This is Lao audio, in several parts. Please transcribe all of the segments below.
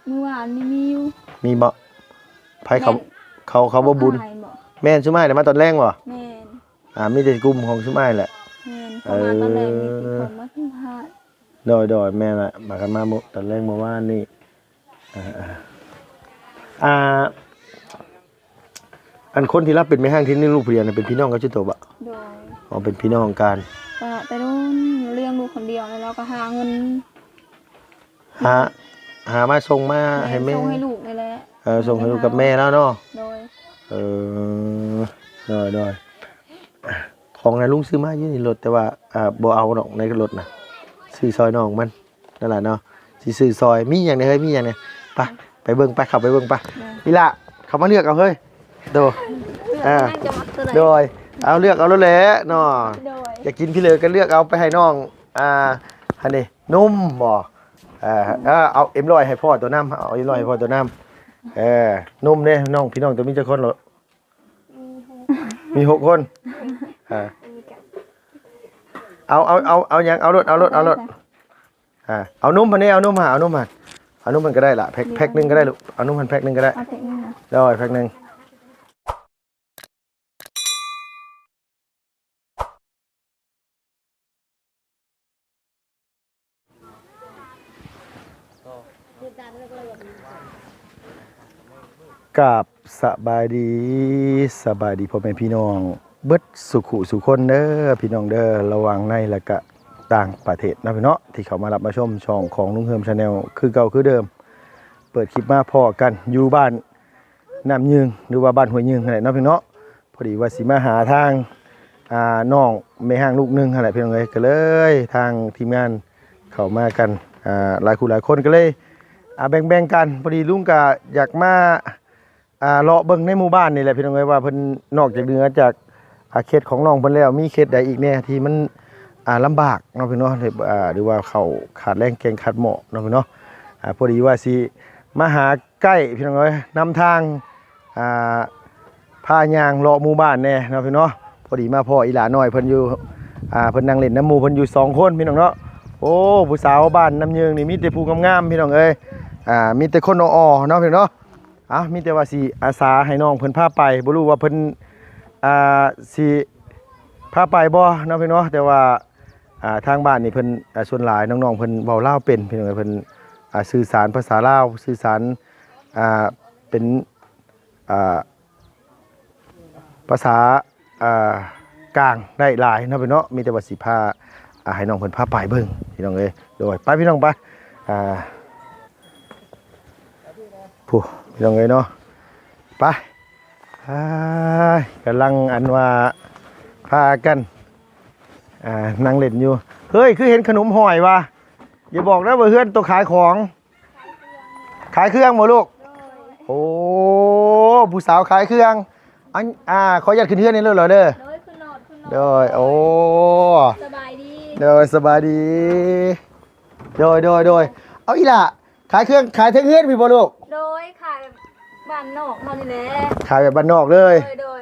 ມື້ວານນີ້ມີຢູ່. ມີບໍ່? ໃຜເຂົາ ແມ່ນ ເຂົາ ເຂົາບໍ່ບຸນ? ຊຸມອ້າຍບໍ່? ແມ່ນ ຊຸມອ້າຍນະມາຕອນແລງບໍ່? ແມ່ນ. ອ່າ ມີແຕ່ກຸ່ມຂອງຊຸມອ້າຍແຫຼະ. ແມ່ນ ເຂົາມາຕອນແລງນີ້ ເອີ ເຂົາມາກິນທາດ. ໂດຍໆ ແມ່ນລະ ມາກັນມາມື້ ຕອນແລງມື້ວານນີ້. ອ່າ ອ່າ ອັນຄົນທີ່ລາວເປັນແມ່ຮ້າງທີ່ລ້ຽງລູກຜູ້ດຽວນະ ເປັນພີ່ນ້ອງກັບເຈົ້າໂຕບໍ່? ໂດຍ. ອໍ ເປັນພີ່ນ້ອງກັນ. ກໍແຕ່ດົນລ້ຽງລູກຄົນດຽວ ແລ້ວລາວກໍຫາເງິນ ຫາ ຫາມາສົ່ງມາໃຫ້ແມ່ ແມ່ນ ສົ່ງໃຫ້ລູກນີ້ແຫຼະ. ເອີ ສົ່ງໃຫ້ລູກກັບແມ່ລາວເນາະ. ໂດຍ. ເອີ ໂດຍໆ ຂອງໃຫ້ລຸງຊື້ມາຢູ່ໃນລົດ ແຕ່ວ່າ ອ່າ ບໍ່ເອົາດອກໃນລົດນະ ຊື້ຊ່ອຍນ້ອງມັນ. ນັ້ນລະເນາະ ຊິຊື້ຊ່ອຍ. ມີຫຍັງແດ່ເຮີ້ຍ? ມີຫຍັງແດ່? ໄປ ໄປເບິ່ງໄປ ເຂົ້າໄປເບິ່ງໄປ. ນີ້ລະ ເຂົ້າມາເລືອກເອົາເຮີ້ຍ. ໂດ ເລືອກ ອ່າ ແມ່ນຈະມັກໂຕໃດ. ໂດຍ ເອົາເລືອກເອົາໂລດແຫຼະເນາະ. ໂດຍ. ຢາກກິນພີເລີກໍເລືອກເອົາໄປໃຫ້ນ້ອງ. ອ່າ ອັນນີ້ນົມບໍ່? ເອີ ເອີ ເອົາເອັມຮ້ອຍໃຫ້ພໍ່ໂຕນຳ ເອົາເອັມຮ້ອຍໃຫ້ພໍ່ໂຕນຳ. ເອີ ນົມເດ້ນ້ອງ ພີ່ນ້ອງໂຕມີຈັກຄົນລະ? ມີຫົກ ມີຫົກຄົນ. ເອີ ເອົາ ເອົາ ເອົາ ເອົາຫຍັງ? ເອົາໂລດ ເອົາໂລດ ເອົາໂລດ. ອ່າ ເອົານົມຫັ້ນເດ້ ເອົານົມຫາ ເອົານົມຫັ້ນ ເອົານົມຫັ້ນກໍໄດ້ລະ ແພັກ ເອົາ ແພັກໜຶ່ງກໍໄດ້ລູກ ເອົານົມຫັ້ນແພັກໜຶ່ງກໍໄດ້. ເອົາແພັກໜຶ່ງນະ. ໂດຍ ແພັກໜຶ່ງ. ກາບສະບາຍດີ ສະບາຍດີພໍ່ແມ່ພີ່ນ້ອງເບິດສູ່ຄູ່ສູ່ຄົນເດີ ພີ່ນ້ອງເດີ ລະຫວ່າງໃນ ແລະກະຕ່າງປະເທດເນາະພີ່ເນາະ ທີ່ເຂົ້າມາຮັບມາຊົມຊ່ອງຂອງລຸງເຮີມ Channel ຄືເກົ່າຄືເດີມ. ເປີດຄລິບມາພໍ້ກັນຢູ່ບ້ານນ້ຳຍືງ ຫຼືວ່າບ້ານຫ້ວຍຍືງຫັ້ນແຫຼະເນາະພີ່ເນາະ. ພໍດີວ່າຊິມາຫາທາງ ອ່າ ນ້ອງແມ່ຮ້າງລູກໜຶ່ງຫັ້ນແຫຼະພີ່ນ້ອງເອີຍ ກໍເລີຍທາງທີມງານເຂົ້າມາກັນ ອ່າ ຫຼາຍຄູ່ຫຼາຍຄົນ ກໍເລີຍ ອ່າ ແບ່ງໆກັນ. ພໍດີລຸງກໍຢາກມາ ອ່າ ເລາະເບິ່ງໃນໝູ່ບ້ານນີ້ແຫຼະພີ່ນ້ອງເອີຍ ວ່າເພິ່ນນອກຈາກເໜືອຈາກ ອ່າ ເຂດຂອງນ້ອງເພິ່ນແລ້ວ ມີເຂດໃດອີກແດ່ທີ່ມັນ ອ່າ ລຳບາກເນາະພີ່ນ້ອງເນາະ ຫຼືວ່າເຂົາຂາດແລງແກງຂາດໝໍ້ເນາະພີ່ນ້ອງເນາະ. ອ່າ ພໍດີວ່າຊິມາຫາໄກພີ່ນ້ອງເອີຍ ນຳທາງ ອ່າ ພາຍ່າງເລາະໝູ່ບ້ານແດ່ເນາະພີ່ນ້ອງເນາະ. ພໍດີມາພໍ້ອີ່ຫຼ້ານ້ອຍເພິ່ນຢູ່ ອ່າ ເພິ່ນນັ່ງຫຼິ້ນນຳໝູ່ເພິ່ນຢູ່ສອງຄົນພີ່ນ້ອງເນາະ. ໂອ້ ຜູ້ສາວບ້ານນ້ຳຍືງນີ້ມີແຕ່ຜູ້ງາມໆ ພີ່ນ້ອງເອີຍ ອ່າ ມີແຕ່ຄົນຫຼໍ່ໆເນາະພີ່ນ້ອງເນາະ. ເອົ້າ ມີແຕ່ວ່າຊິອາສາໃຫ້ນ້ອງເພິ່ນພາໄປ ບໍ່ຮູ້ວ່າເພິ່ນ ອ່າ ຊິພາໄປບໍ່ເນາະພີ່ນ້ອງເນາະ. ແຕ່ວ່າ ອ່າ ທາງບ້ານນີ້ເພິ່ນ ອ່າ ສ່ວນຫຼາຍນ້ອງໆເພິ່ນເວົ້າລາວເປັນ ພີ່ນ້ອງເອີຍ ເພິ່ນ ອ່າ ສື່ສານພາສາລາວ ສື່ສານ ອ່າ ເປັນ ອ່າ ພາສາ ອ່າ ກາງໄດ້ຫຼາຍເນາະພີ່ນ້ອງເນາະ. ມີແຕ່ວ່າຊິພາ ອ່າ ໃຫ້ນ້ອງເພິ່ນພາໄປເບິ່ງພີ່ນ້ອງເອີຍ. ໂດຍ ໄປພີ່ນ້ອງໄປ ອ່າ ຜູ້ພີ່ນ້ອງເອີຍເນາະ ໄປ. ອ້າຍ ກຳລັງອັນວ່າພາກັນ ອ່າ ນັ່ງຫຼິ້ນຢູ່. ເຮີ້ຍ ຄືເຫັນຂະໜົມຫ້ອຍວະ? ຢ່າບອກນະວ່າເຮືອນໂຕຂາຍຂອງ. ຂາຍເຄື່ອງບໍ່ລູກ? ໂອ້ ຜູ້ສາວຂາຍເຄື່ອງ. ອັນ ອ່າ ຂໍອະນຸຍາດຂຶ້ນເຮືອນນີ້ເລີຍເດີ. ໂດຍ ຂຶ້ນໂລດ ຂຶ້ນໂລດ. ໂດຍ ໂອ້ ສະບາຍດີ. ໂດຍ ສະບາຍດີ. ໂດຍ ໂດຍ ໂດຍ. ເອົາ ອີ່ຫຼ້າ ຂາຍເຄື່ອງ ຂາຍເທິງເຮືອນພີ້ບໍ່ລູກ? ໂດຍ ຂາຍແບບບ້ານນອກເຮົານີ້ແຫຼະ. ຂາຍແບບບ້ານນອກເລີຍ. ໂດຍ ໂດຍ.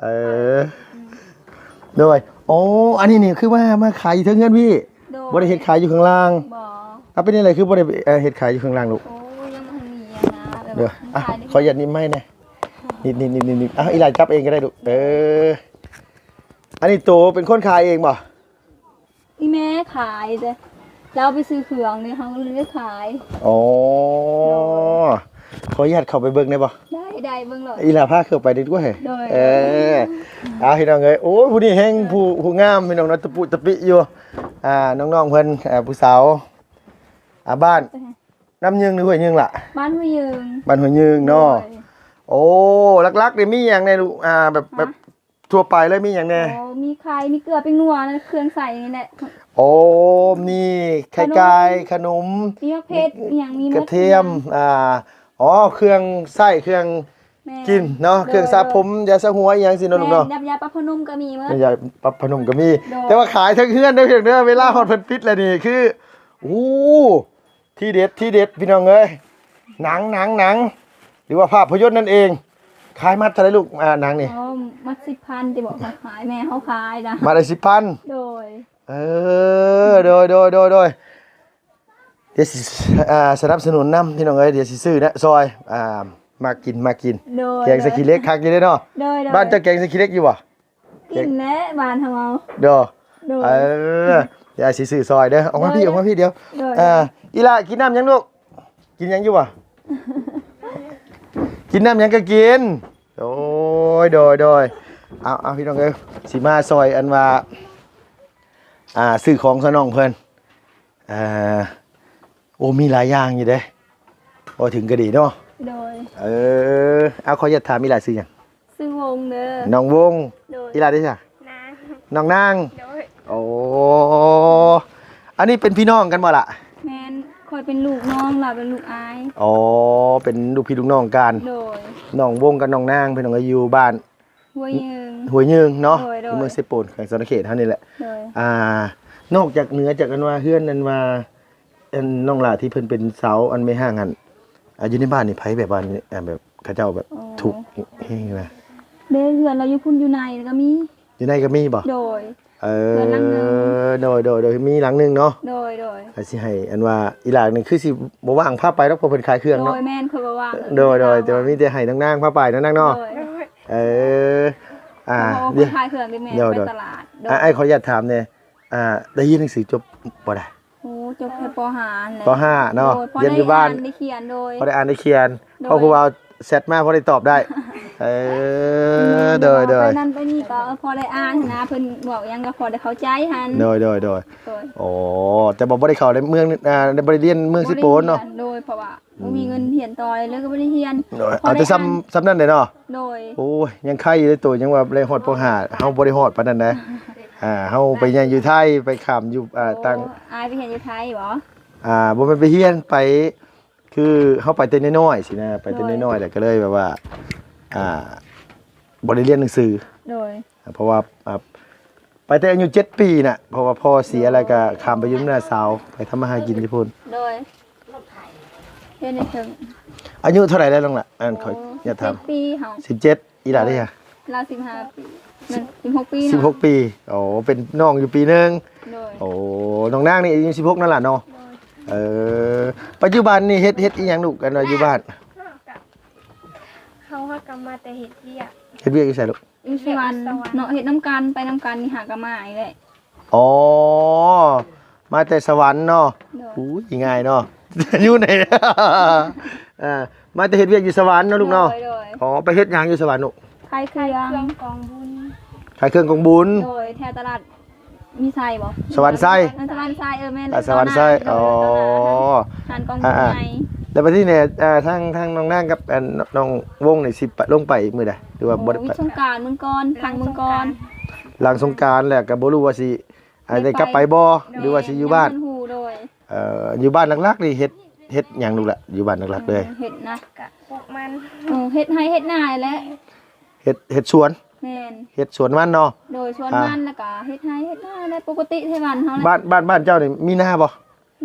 ເອີ ອືມ ໂດຍ. ໂອ້ ອັນນີ້ນີ້ຄືວ່າມາຂາຍຢູ່ເທິງເຮືອນພີ້? ໂດຍ. ບໍ່ໄດ້ເຮັດຂາຍຢູ່ຂ້າງລ່າງ? ບໍ່. ເອົາ ເປັນຈັ່ງໃດຄືບໍ່ໄດ້ ເອີ ເຮັດຂາຍຢູ່ຂ້າງລ່າງລູກ? ໂອ້ ຍັງບໍ່ທັນມີຫຍັງນະ ແບບ ເອີ ອ່ະ ຂາຍ ຂໍອະນຸຍາດນິບໄມ້ແດ່. ນິບ ນິບ ນິບ ນິບ ອ່ະ ອີ່ຫຼ້າຈັບເອງກໍໄດ້ລູກ. ເອີ ອັນນີ້ໂຕເປັນຄົນຂາຍເອງບໍ່? ອີ່ແມ່ຂາຍເດ້ ລາວໄປຊື້ເຄື່ອງເດ້ ເຮົາກໍເລີຍໄດ້ຂາຍ. ອໍ ໂດຍ. ຂໍອະນຸຍາດເຂົ້າໄປເບິ່ງໄດ້ບໍ່? ໄດ້ ໄດ້ ເບິ່ງໂລດ. ອີ່ຫຼ້າພາເຂົ້າໄປດີກວ່າ. ໂດຍ. ເອີ ເອົາ ພີ່ນ້ອງເອີຍ ໂອ້ຍ ຜູ້ນີ້ແຮງ ໂດຍ ຜູ້ ຜູ້ງາມ ພີ່ນ້ອງເນາະ ຕະປຸຕະປິຢູ່. ອ່າ ນ້ອງໆເພິ່ນ ອ່າ ຜູ້ສາວ ອ່າ ບ້ານນ້ຳຍືງ ຫຼື ຫ້ວຍຍືງລະ? ບ້ານຫ້ວຍຍືງ. ບ້ານຫ້ວຍຍືງເນາະ. ໂດຍ. ໂອ້ ຫຼັກໆນີ້ມີຫຍັງແດ່ລູກ? ອ່າ ແບບ ແບບ ທົ່ວໄປເລີຍ ມີຫຍັງແດ່? ໂອ້ ມີໄຂ່ ມີເກືອ ແປ້ງນົວ ເຄື່ອງໃຊ້ນີ້ແຫຼະ. ໂອ້ ມີໄຂ່ໄກ່ ຂະໜົມ ຂະໜົມ ມີໝາກເຜັດ ມີຫຍັງ ມີໝົດ ກະທຽມ ອ່າ ອໍ ເຄື່ອງໃຊ້ ເຄື່ອງ ແມ່ນ ກິນເນາະ. ໂດຍ ເຄື່ອງສະຜົມ ໂດຍ ຢາສະຫົວ ອີ່ຫຍັງຊີ້ເນາະ ແມ່ນ ລູກເນາະ. ຢາ ຢາປັບຜ້ານຸມກໍມີໝົດ. ຢາປັບຜ້ານຸມກໍມີ. ໂດຍ. ແຕ່ວ່າຂາຍເທິງເຮືອນເດີ ພີ່ນ້ອງເດີ ເວລາຮອດເພິ່ນປິດແລ້ວນີ້ຄື ໂອ້ ທີເດັດ ທີເດັດ ພີ່ນ້ອງເອີຍ. ໜັງ ໜັງ ໜັງ ຫຼືວ່າພາບພະຍົນນັ້ນເອງ. ຂາຍມັດເທົ່າໃດລູກ? ອ່າ ໜັງນີ້. ອໍ ມັດສິບພັນຕິ ບອກເຂົາຂາຍ ແມ່ເຮົາຂາຍນະ. ມັດລະສິບພັນ. ໂດຍ. ເອີ ໂດຍ ໂດຍ ໂດຍ ໂດຍ. ດຽວຊິ ອ່າ ສະໜັບສະໜູນນຳ ພີ່ນ້ອງເອີຍ. ດຽວຊິຊື້ນະ ຊອຍ ອ່າ ມາກິນ ມາກິນ. ໂດຍ ແກງໃສ່ຂີ້ເຫຼັກຄັກຢູ່ເດ້ເນາະ. ໂດຍ ໂດຍ ບ້ານເຈົ້າແກງໃສ່ຂີ້ເຫຼັກຢູ່ບໍ່? ກິນແຫຼະ ບ້ານເຮົາເອົາ. ໂດຍ ໂດຍ ເອີ ດຽວຊິຊື້ຊອຍເດີ. ອອກມາພີ້ ໂດຍ ອອກມາພີ້ດຽວ. ໂດຍ ອ່າ ອີ່ຫຼ້າກິນນ້ຳຫຍັງລູກ? ກິນຫຍັງຢູ່ບໍ່? ກິນນ້ຳຫຍັງກໍກິນ. ໂດຍ ໂດຍ ໂດຍ. ເອົາ ເອົາ ພີ່ນ້ອງເອີຍ ຊິມາຊອຍ ອັນວ່າ ອ່າ ຊື້ຂອງຊອຍນ້ອງເພິ່ນ. ອ່າ ໂອ້ ມີຫຼາຍຢ່າງຢູ່ເດ້ ເວົ້າເຖິງກໍດີເນາະ. ໂດຍ ເອີ ເອົາ ຂໍອະນຸຍາດຖາມ ອີ່ຫຼ້າຊື່ຫຍັງ? ຊື່ວົງເດີ. ນ້ອງວົງ. ໂດຍ ອີ່ຫຼ້າເດ້ຊະ? ນາງ. ນ້ອງນາງ. ໂດຍ ໂອ້ ອັນນີ້ເປັນພີ່ນ້ອງກັນບໍ່ລະ? ແມ່ນ ຂ້ອຍເປັນລູກນ້ອງ ລາວເປັນລູກອ້າຍ. ອໍ ເປັນລູກພີ່ລູກນ້ອງກັນ. ໂດຍ ນ້ອງວົງກັບນ້ອງນາງ ພີ່ນ້ອງເອີຍ ຢູ່ບ້ານ ຫ້ວຍຍືງ ຫ້ວຍຍືງເນາະ. ໂດຍ ໂດຍ ຢູ່ເມືອງເຊໂປນ ແຂວງສະຫວັນນະເຂດເຮົານີ້ແຫຼະ. ໂດຍ ອ່າ ນອກຈາກ ເໜືອຈາກ ອັນວ່າ ເຮືອນ ອັນວ່າ ອັນ ນ້ອງຫຼ້າທີ່ເພິ່ນເປັນເສົາ ອັນແມ່ຮ້າງຫັ້ນ ອ່າ ຢູ່ໃນບ້ານນີ້ໃຜແບບວ່າ ອ່າ ແບບເຂົາເຈົ້າແບບ ໂອ້ ທຸກແຮງນະ? ເດ້ ເຮືອນລາວຢູ່ພຸ້ນ ຢູ່ໃນກໍມີ. ຢູ່ໃນກໍມີບໍ່? ໂດຍ ເອີ ເຮືອນຫຼັງໜຶ່ງ. ໂດຍ ໂດຍ ໂດຍ ມີຫຼັງໜຶ່ງເນາະ. ໂດຍ ໂດຍ ກໍຊິໃຫ້ ອັນວ່າ ອີ່ຫຼ້ານີ້ຄືຊິບໍ່ວ່າງພາໄປດອກ ເພາະເພິ່ນຂາຍເຄື່ອງເນາະ. ໂດຍ ແມ່ນ ຂ້ອຍບໍ່ວ່າງ. ໂດຍ ໂດຍ ແຕ່ວ່າມີແຕ່ໃຫ້ນ້ອງນາງພາໄປເນາະ ນາງເນາະ. ໂດຍ ເອີ ອ່າ ເພາະວ່າເພິ່ນຂາຍເຄື່ອງເດ້ແມ່. ໂດຍ ໂດຍ ໄປຕະຫຼາດ. ໂດຍ ອ່າ ອ້າຍຂໍອະນຸຍາດຖາມແດ່ ອ່າ ໄດ້ຮຽນໜັງສືຈົບບໍ່ໄດ້? ໂອ້ ຈົບແຄ່ ປໍຫ້າ ຫັ້ນແຫຼະ. ປໍຫ້າເນາະ. ໂດຍ ຮຽນຢູ່ບ້ານ ພໍໄດ້ອ່ານໄດ້ຂຽນ. ໂດຍ ພໍໄດ້ອ່ານໄດ້ຂຽນ. ໂດຍ ເພາະຜູ້ບ່າວແຊັດມາພໍໄດ້ຕອບໄດ້. ເອີ ໂດຍ ໂດຍ ໄປນັ້ນໄປນີ້ກໍ ເອີ ພໍໄດ້ອ່ານຫັ້ນນະ ເພິ່ນເວົ້າຫຍັງກໍພໍໄດ້ເຂົ້າໃຈຫັ້ນ. ໂດຍ ໂດຍ ໂດຍ ໂດຍ. ໂອ້ ແຕ່ວ່າບໍ່ໄດ້ເຂົ້າໃນເມືອງ ອ່າ ບໍ່ໄດ້ຮຽນເມືອງເຊໂປນເນາະ. ບໍ່ໄດ້ຮຽນ ໂດຍ ເພາະວ່າ ອືມ ບໍ່ມີເງິນຮຽນຕໍ່ເລີຍ ກໍບໍ່ໄດ້ຮຽນ. ໂດຍ ເອົາແຕ່ສ່ຳ ສ່ຳນັ້ນເດ້ເນາະ. ໂດຍ ໂອ້ຍ ຍັງໄຄຢູ່ເດ້ໂຕ ຍັງວ່າໄດ້ຮອດ ປໍຫ້າ ເຮົາບໍ່ໄດ້ຮອດປານນັ້ນນະ. ອ່າ ເຮົາໄປຮຽນຢູ່ໄທ ໄປຂ້າມຢູ່ ອ່າ ໂອ້ ຕ່າງ ອ້າຍໄປຮຽນຢູ່ໄທບໍ່? ອ່າ ບໍ່ແມ່ນໄປຮຽນ ໄປ ຄືເຮົາໄປແຕ່ນ້ອຍໆ ຊີ້ນະ ໄປແຕ່ນ້ອຍໆ ແລ້ວກໍເລີຍແບບວ່າ ອ່າ ບໍ່ໄດ້ຮຽນໜັງສື. ໂດຍ ເພາະວ່າ ອ່າ ໄປແຕ່ອາຍຸເຈັດປີນະ ເພາະວ່າພໍ່ເສຍ ໂດຍ ແລ້ວກໍຂ້າມໄປຢູ່ນຳນ້າສາວ ໄປທຳມາຫາກິນຢູ່ພຸ້ນ. ໂດຍ ຮຽນໃນເທິງ. ອາຍຸເທົ່າໃດແລ້ວນ້ອງລະ? ອັນ ໂອ້ ຂໍຢາກຖາມ ສິບເຈັດປີເຮົາ. ສິບເຈັດ ອີ່ຫຼ້າເດ້? ໂດຍ ລາວສິບຫ້າປີ ແມ່ນ ສິບຫົກປີ. ສິບຫົກປີ. ໂອ້ ເປັນນ້ອງຢູ່ປີໜຶ່ງ. ໂດຍ ໂອ້ ນ້ອງນາງນີ້ອາຍຸສິບຫົກນັ້ນລະເນາະ. ໂດຍ ເອີ ປັດຈຸບັນນີ້ເຮັດ ເຮັດອີ່ຫຍັງລູກ ອັນວ່າຢູ່ບ້ານ? ເຮົາຫາກໍມາແຕ່ເຮັດວຽກ. ເຮັດວຽກຢູ່ໃສລູກ? ຢູ່ສະຫວັນເນາະ ເຮັດນຳກັນ ໄປນຳກັນນີ້ຫາກໍມານີ້ແຫຼະ. ອໍ ມາແຕ່ສະຫວັນເນາະ. ໂດຍ ໂອ້ຍ ງ່າຍເນາະ ຢູ່ໃນ ອ່າ ມາແຕ່ເຮັດວຽກຢູ່ສະຫວັນເນາະລູກເນາະ. ໂດຍ ໂດຍ ອໍ ໄປເຮັດຫຍັງຢູ່ສະຫວັນລູກ? ຂາຍເຄື່ອງ ຂາຍເຄື່ອງກອງບຸນ. ຂາຍເຄື່ອງກອງບຸນ. ໂດຍ ແຖວຕະຫຼາດມີໄຊບໍ່? ສະຫວັນໄຊ. ເອີ ສະຫວັນໄຊ ເອີ ແມ່ນ. ອ່າ ສະຫວັນໄຊ. ຕອນນັ້ນ ໂດຍ ອໍ ຕອນນັ້ນ ຮ້ານກອງບຸນໃຫຍ່. ອ່າໆ ແລ້ວບັດນີ້ນີ້ ອ່າ ທາງ ທາງນ້ອງນາງກັບ ອັນ ນ້ອງວົງນີ້ຊິໄປ ລົງໄປມື້ໃດ ຫຼືວ່າບໍ່ໄດ້ໄປ? ໂອ້ ວິກສົງການມື້ກ່ອນ ຫຼັງມື້ກ່ອນ ຫຼັງສົງການແລ້ວກໍບໍ່ຮູ້ວ່າຊິ ອ່າ ໄດ້ ໄດ້ໄປ ໄດ້ກັບໄປບໍ່ ໂດຍ ຫຼືວ່າຊິຢູ່ບ້ານ? ຍັງບໍ່ຮູ້. ໂດຍ ເອີ ຢູ່ບ້ານຫຼັກໆນີ້ເຮັດ ເຮັດຫຍັງລູກລະ? ຢູ່ບ້ານຫຼັກໆເລີຍ ເຮັດນະ ກະປູກມັນ. ເອີ ເຮັດໄຮ່ເຮັດນາແຫຼະ. ເຮັດ ເຮັດສວນ. ແມ່ນ ເຮັດສວນມັນເນາະ. ໂດຍ ສວນມັນ ອ່າ ແລ້ວກະເຮັດໄຮ່ເຮັດນາແຫຼະ ປົກກະຕິໄທບ້ານເຮົາແຫຼະ. ບ້ານ ບ້ານ ບ້ານເຈົ້ານີ້ມີນາບໍ່?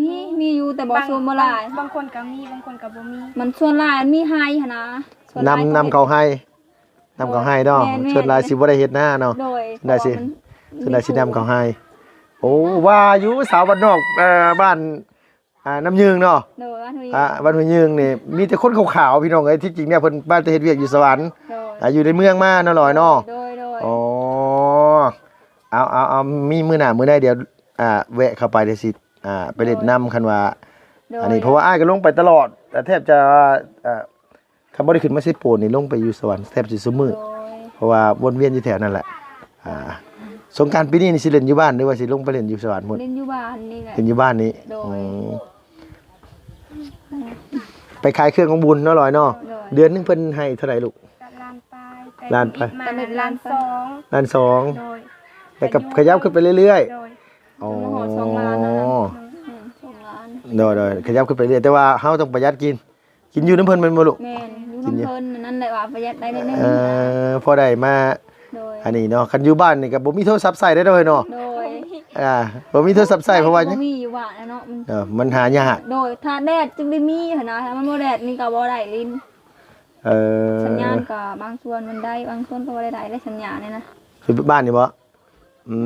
ມີ ມີຢູ່ ແຕ່ບໍ່ ບາງ ສ່ວນບໍ່ຫຼາຍ. ບາງ ບາງຄົນກໍມີ ບາງຄົນກໍບໍ່ມີ. ມັນສ່ວນຫຼາຍມັນມີໄຮ່ຫັ້ນນະ ສ່ວນຫຼາຍ ນຳ ກໍເຮັດ ນຳເຂົ້າໄຮ່ ນຳເຂົ້າໄຮ່ເນາະ. ໂດຍ ແມ່ນໆ ສ່ວນຫຼາຍຊິບໍ່ໄດ້ເຮັດນາເນາະ. ໂດຍ ສ່ວນຫຼາຍຊິ ສ່ວນຫຼາຍຊິນຳເຂົ້າໄຮ່. ໂອ້ ວ່າຢູ່ສາວບ້ານນອກ ເອີ ບ້ານ ອ່າ ນ້ຳຍືງເນາະ. ໂດຍ ບ້ານຫ້ວຍຍືງ. ອ່າ ບ້ານຫ້ວຍຍືງນີ້ມີແຕ່ຄົນຂາວໆ ພີ່ນ້ອງເອີຍ. ທີ່ຈິງແລ້ວເພິ່ນມາແຕ່ເຮັດວຽກຢູ່ສະຫວັນ. ໂດຍ ອ່າ ຢູ່ໃນເມືອງມາເນາະ ລອຍເນາະ. ໂດຍ ໂດຍ ອໍ ເອົາ ເອົາ ເອົາ ມີມື້ໜ້າມື້ໃດດຽວ ອ່າ ແວະເຂົ້າໄປ ດຽວຊິ ອ່າ ໄປຫຼິ້ນນຳ. ໂດຍ ຄັນວ່າ ໂດຍ ອັນນີ້ ເພາະວ່າອ້າຍກໍລົງໄປຕະຫຼອດ ແທບຈະ ອ່າ ຄັນບໍ່ໄດ້ຂຶ້ນມາເຊໂປນນີ້ ລົງໄປຢູ່ສະຫວັນແທບຊິຊຸມື້. ໂດຍ ເພາະວ່າວົນວຽນຢູ່ແຖວນັ້ນແຫຼະ. ອ່າ ສົງການປີນີ້ນີ້ຊິຫຼິ້ນຢູ່ບ້ານ ຫຼືວ່າຊິລົງໄປຫຼິ້ນຢູ່ສະຫວັນພຸ້ນ? ຫຼິ້ນຢູ່ບ້ານນີ້ແຫຼະ. ຫຼິ້ນຢູ່ບ້ານນີ້. ໂດຍ ອືມ ໄປຂາຍເຄື່ອງຂອງບຸນເນາະ ລອຍເນາະ. ໂດຍ ເດືອນໜຶ່ງເພິ່ນໃຫ້ເທົ່າໃດລູກ? ກະລ້ານປາຍ ລ້ານປາຍ ແຕ່ເດັກມາລ້ານສອງ. ລ້ານສອງ. ໂດຍ ແລ້ວກໍຂະຫຍັບຂຶ້ນໄປເລື້ອຍໆ. ໂດຍ ອໍ ມາຮອດສອງລ້ານແລ້ວນະ. ໂດຍ ສອງລ້ານ. ໂດຍໆ ຂະຫຍັບຂຶ້ນໄປເລື້ອຍ ແຕ່ວ່າເຮົາຕ້ອງປະຢັດກິນ. ກິນຢູ່ນຳເພິ່ນແມ່ນບໍ່ລູກ? ແມ່ນ ຢູ່ນຳເພິ່ນ. ນັ້ນແຫຼະວ່າປະຢັດໄດ້ໜ້ອຍໜຶ່ງ. ເອີ ພໍໄດ້ມາ ໂດຍ ອັນນີ້ເນາະ. ຄັນຢູ່ບ້ານນີ້ກໍບໍ່ມີໂທລະສັບໃຊ້ໄດ້ເນາະ. ໂດຍ ອ່າ ບໍ່ມີໂທລະສັບໃຊ້ ເພາະວ່າ ບໍ່ມີຢູ່ບ້ານເນາະ ມັນ ເອີ ມັນຫາຍາກ. ໂດຍ ຖ້າແດດຈຶ່ງໄດ້ມີຫັ້ນນະ ຖ້າມັນບໍ່ແດດນີ້ກໍບໍ່ໄດ້ຫຼິ້ນ. ເອີ ສັນຍານກໍບາງສ່ວນມັນໄດ້ ບາງສ່ວນກໍບໍ່ໄດ້ໄດ້ເລີຍ ສັນຍານນີ້ນະ. ຄືບ້ານນີ້ບໍ່? ອື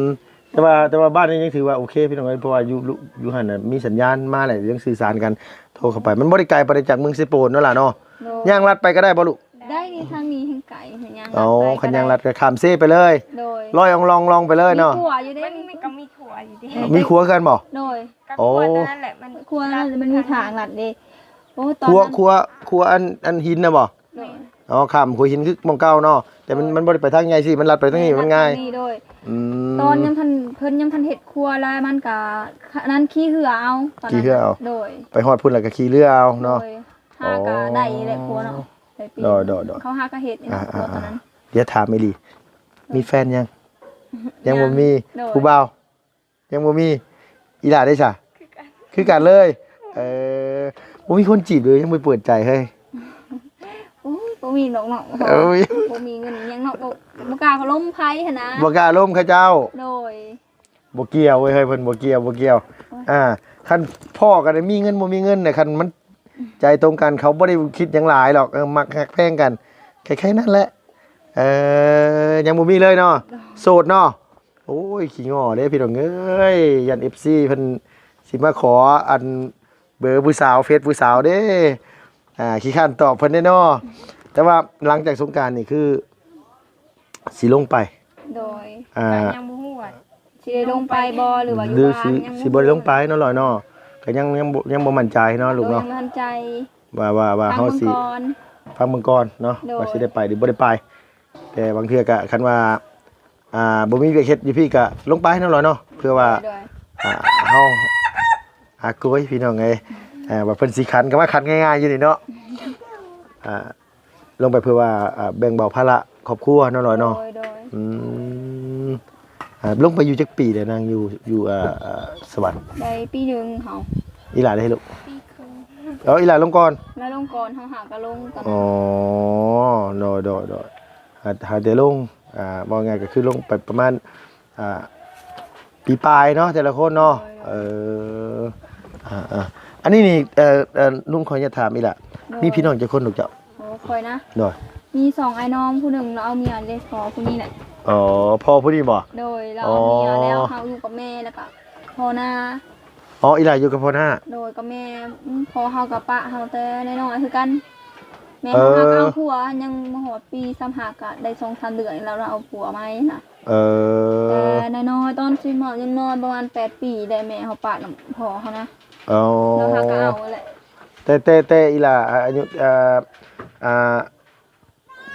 ມ ແຕ່ວ່າ ແຕ່ວ່າບ້ານນີ້ຍັງຖືວ່າໂອເຄພີ່ນ້ອງເອີຍ ເພາະວ່າຢູ່ ຢູ່ ຢູ່ຫັ້ນນະ ມີສັນຍານມາແລ້ວ ຍັງສື່ສານກັນ ໂທເຂົ້າໄປ. ມັນບໍ່ໄດ້ໄກປານໃດຈາກເມືອງເຊໂປນເນາະຫຼາເນາະ. ໂດຍ ຍ່າງລັດໄປກໍໄດ້ບໍ່ລູກ? ໄດ້ ນີ້ທາງນີ້ແຮ່ງໄກ ຍ່າງ ອໍ ລັດໄປ ຄັນຍ່າງລັດກໍຂ້າມເຊໄປເລີຍ. ໂດຍ ລອຍອອງລອງລອງໄປເລີຍເນາະ. ມີຂົວຢູ່ເດ້ ມັນ ມັນກໍມີຂົວຢູ່ເດ້. ມີຂົວຄືກັນບໍ່? ໂດຍ ກໍ ອໍ ຂົວຕົວນັ້ນແຫຼະ ມັນ ຂົວນັ້ນມັນມີທາງລັດເດ້. ໂອ້ ຕອນນັ້ນ ຂົວ ຂົວ ຂົວອັນ ອັນຫີນນະບໍ່? ໂດຍ ອໍ ຂ້າມຂົວຫີນຄືໝ່ອງເກົ່າເນາະ ແຕ່ມັນ ໂດຍ ມັນບໍ່ໄດ້ໄປທາງໃຫຍ່ຊີ້ ມັນລັດໄປທາງນີ້ ມັນງ່າຍ. ນີ້ໂດຍ ອືມ ຕອນຍັງທັນ ເພິ່ນຍັງທັນເຮັດຂົວ ແລ້ວມັນກະ ອັນນັ້ນຂີ່ເຮືອເອົາ ຕອນນັ້ນ ຂີ່ເຮືອເອົາ. ໂດຍ ໄປຮອດພຸ້ນແລ້ວກະຂີ່ເຮືອເອົາເນາະ. ໂດຍ ຫາກະ ອໍ ໄດ້ແຫຼະຂົວເນາະ ໄດ້ປີ ໂດຍ ໂດຍ ໂດຍ ເຂົາຫາກະເຮັດນີ້ນະ ອ່າ ຂົວຕອນນັ້ນ. ດຽວຖາມອີ່ຫຼີ ໂດຍ ມີແຟນຍັງ? ຍັງບໍ່ມີ. ໂດຍ ຜູ້ບ່າວ? ຍັງບໍ່ມີ. ອີ່ຫຼ້າເດ້ຊະ? ຄືກັນ ຄືກັນເລີຍ. ເອີ ບໍ່ມີຄົນຈີບເລີຍ ຍັງບໍ່ເປີດໃຈເຮີ້ຍ. ໂອ້ຍ ບໍ່ມີດອກເນາະ ເອີ ບໍ່ມີເງິນຫຍັງເນາະ ບໍ່ ບໍ່ກ້າລົມໃຜຫັ້ນນະ ບໍ່ກ້າລົມເຂົາເຈົ້າ. ໂດຍ ບໍ່ກ່ຽວເວີ້ຍເຮີ້ຍ ເພິ່ນບໍ່ກ່ຽວ ບໍ່ກ່ຽວ. ໂອ້ຍ ອ່າ ຄັນພໍ້ກັນມີເງິນບໍ່ມີເງິນນະ ຄັນມັນໃຈຕົງກັນ ເຂົາບໍ່ໄດ້ຄິດຫຍັງຫຼາຍດອກ. ເອີ ມັກຮັກແພງກັນ ແຄ່ ແຄ່ນັ້ນແຫຼະ. ເອີ ຍັງບໍ່ມີເລີຍເນາະ ໂດຍ ໂສດເນາະ. ໂອ້ຍ ຂີ້ງໍ້ເດ້ພີ່ນ້ອງເອີຍ ຢ້ານເອັຟຊີເພິ່ນຊິມາຂໍອັນເບີຜູ້ສາວ ເຟສຜູ້ສາວເດ້. ອ່າ ຂີ້ຄ້ານຕອບເພິ່ນເດ້ເນາະ. ແຕ່ວ່າຫຼັງຈາກສົງການນີ້ຄືຊິລົງໄປ. ໂດຍ ອ່າ ກໍຍັງບໍ່ຮູ້ວ່າຊິໄດ້ລົງໄປບໍ່ ຫຼືວ່າຢູ່ບ້ານ ຍັງບໍ່ຮູ້ ຊິບໍ່ໄດ້ລົງໄປເນາະ ລອຍເນາະ. ກໍຍັງ ຍັງບໍ່ ຍັງບໍ່ໝັ້ນໃຈເນາະລູກເນາະ ຍັງບໍ່ໝັ້ນໃຈ ວ່າ ວ່າ ວ່າເຮົາຊິ ຟັງເບິ່ງກ່ອນເນາະ ໂດຍ ວ່າຊິໄດ້ໄປຫຼືບໍ່ໄດ້ໄປ. ແຕ່ບາງເທື່ອກະຄັນວ່າ ອ່າ ບໍ່ມີວຽກເຮັດຢູ່ພີ້ກະລົງໄປເນາະ ລອຍເນາະ ເພື່ອວ່າ ໂດຍ ອ່າ ເຮົາ ອາໂກຍ ພີ່ນ້ອງເອີຍ ອ່າ ວ່າເພິ່ນຊິຂັນ ກໍມາຂັນງ່າຍໆຢູ່ນີ້ເນາະ. ອ່າ ລົງໄປເພື່ອວ່າ ອ່າ ແບ່ງເບົາພາລະຄອບຄົວເນາະ ລອຍເນາະ. ໂດຍ ໂດຍ ອືມ ອ່າ ລົງໄປຢູ່ຈັກປີແລ້ວ ນາງຢູ່ ຢູ່ ອ່າ ສະຫວັນ? ໄດ້ປີໜຶ່ງເຮົາ. ອີ່ຫຼ້າເດ້ລູກ? ປີເຄິ່ງ. ເອີ ອີ່ຫຼ້າລົງກ່ອນ ລາວລົງກ່ອນ ເຮົາຫາກໍລົງຕອນນັ້ນ. ອໍ ໂດຍ ໂດຍ ໂດຍ ຫາ ຫາແຕ່ລົງ ອ່າ ເວົ້າງ່າຍກໍຄືລົງໄປປະມານ ອ່າ ປີປາຍເນາະ ແຕ່ລະຄົນເນາະ. ໂດຍ ໂດຍ ເອີ ອ່າໆ ອັນນີ້ນີ້ ເອີ ເອີ ລຸງຂໍອະນຸຍາດຖາມອີ່ຫຼ້າ ໂດຍ ມີພີ່ນ້ອງຈັກຄົນລູກເຈົ້າ? ໂອ້ ຂ້ອຍນະ ໂດຍ ມີສອງອ້າຍນ້ອງ ຜູ້ໜຶ່ງລາວເອົາເມຍເດ້ ພໍ່ຜູ້ນີ້ແຫຼະ. ອໍ ພໍ່ຜູ້ນີ້ບໍ່? ໂດຍ ລາວເອົາເມຍແລ້ວ ອໍ ເຮົາຢູ່ກັບແມ່ ແລ້ວກະພໍ່ນ້າ. ອໍ ອີ່ຫຼ້າຢູ່ກັບພໍ່ນ້າ. ໂດຍ ກັບແມ່ ອືມ ພໍ່ເຮົາກໍປະເຮົາແຕ່ນ້ອຍໆຄືກັນ. ແມ່ເຮົາ ເອີ ຫາກໍເອົາຜົວ ຍັງບໍ່ຮອດປີ ຊາວຫ້າ ກໍໄດ້ສອງສາມເດືອນ ແລ້ວລາວເອົາຜົວໃໝ່ນະ. ເອີ ແຕ່ນ້ອຍໆ ຕອນຊິມາຍັງນ້ອຍ ປະມານແປດປີ ໄດ້ແມ່ເຮົາປະນຳພໍ່ເຮົານະ. ອໍ ແລ້ວຫາກໍເອົາແຫຼະ. ແຕ່ ແຕ່ ແຕ່ອີ່ຫຼ້າ ອາ ອາຍຸ ອ່າ ອ່າ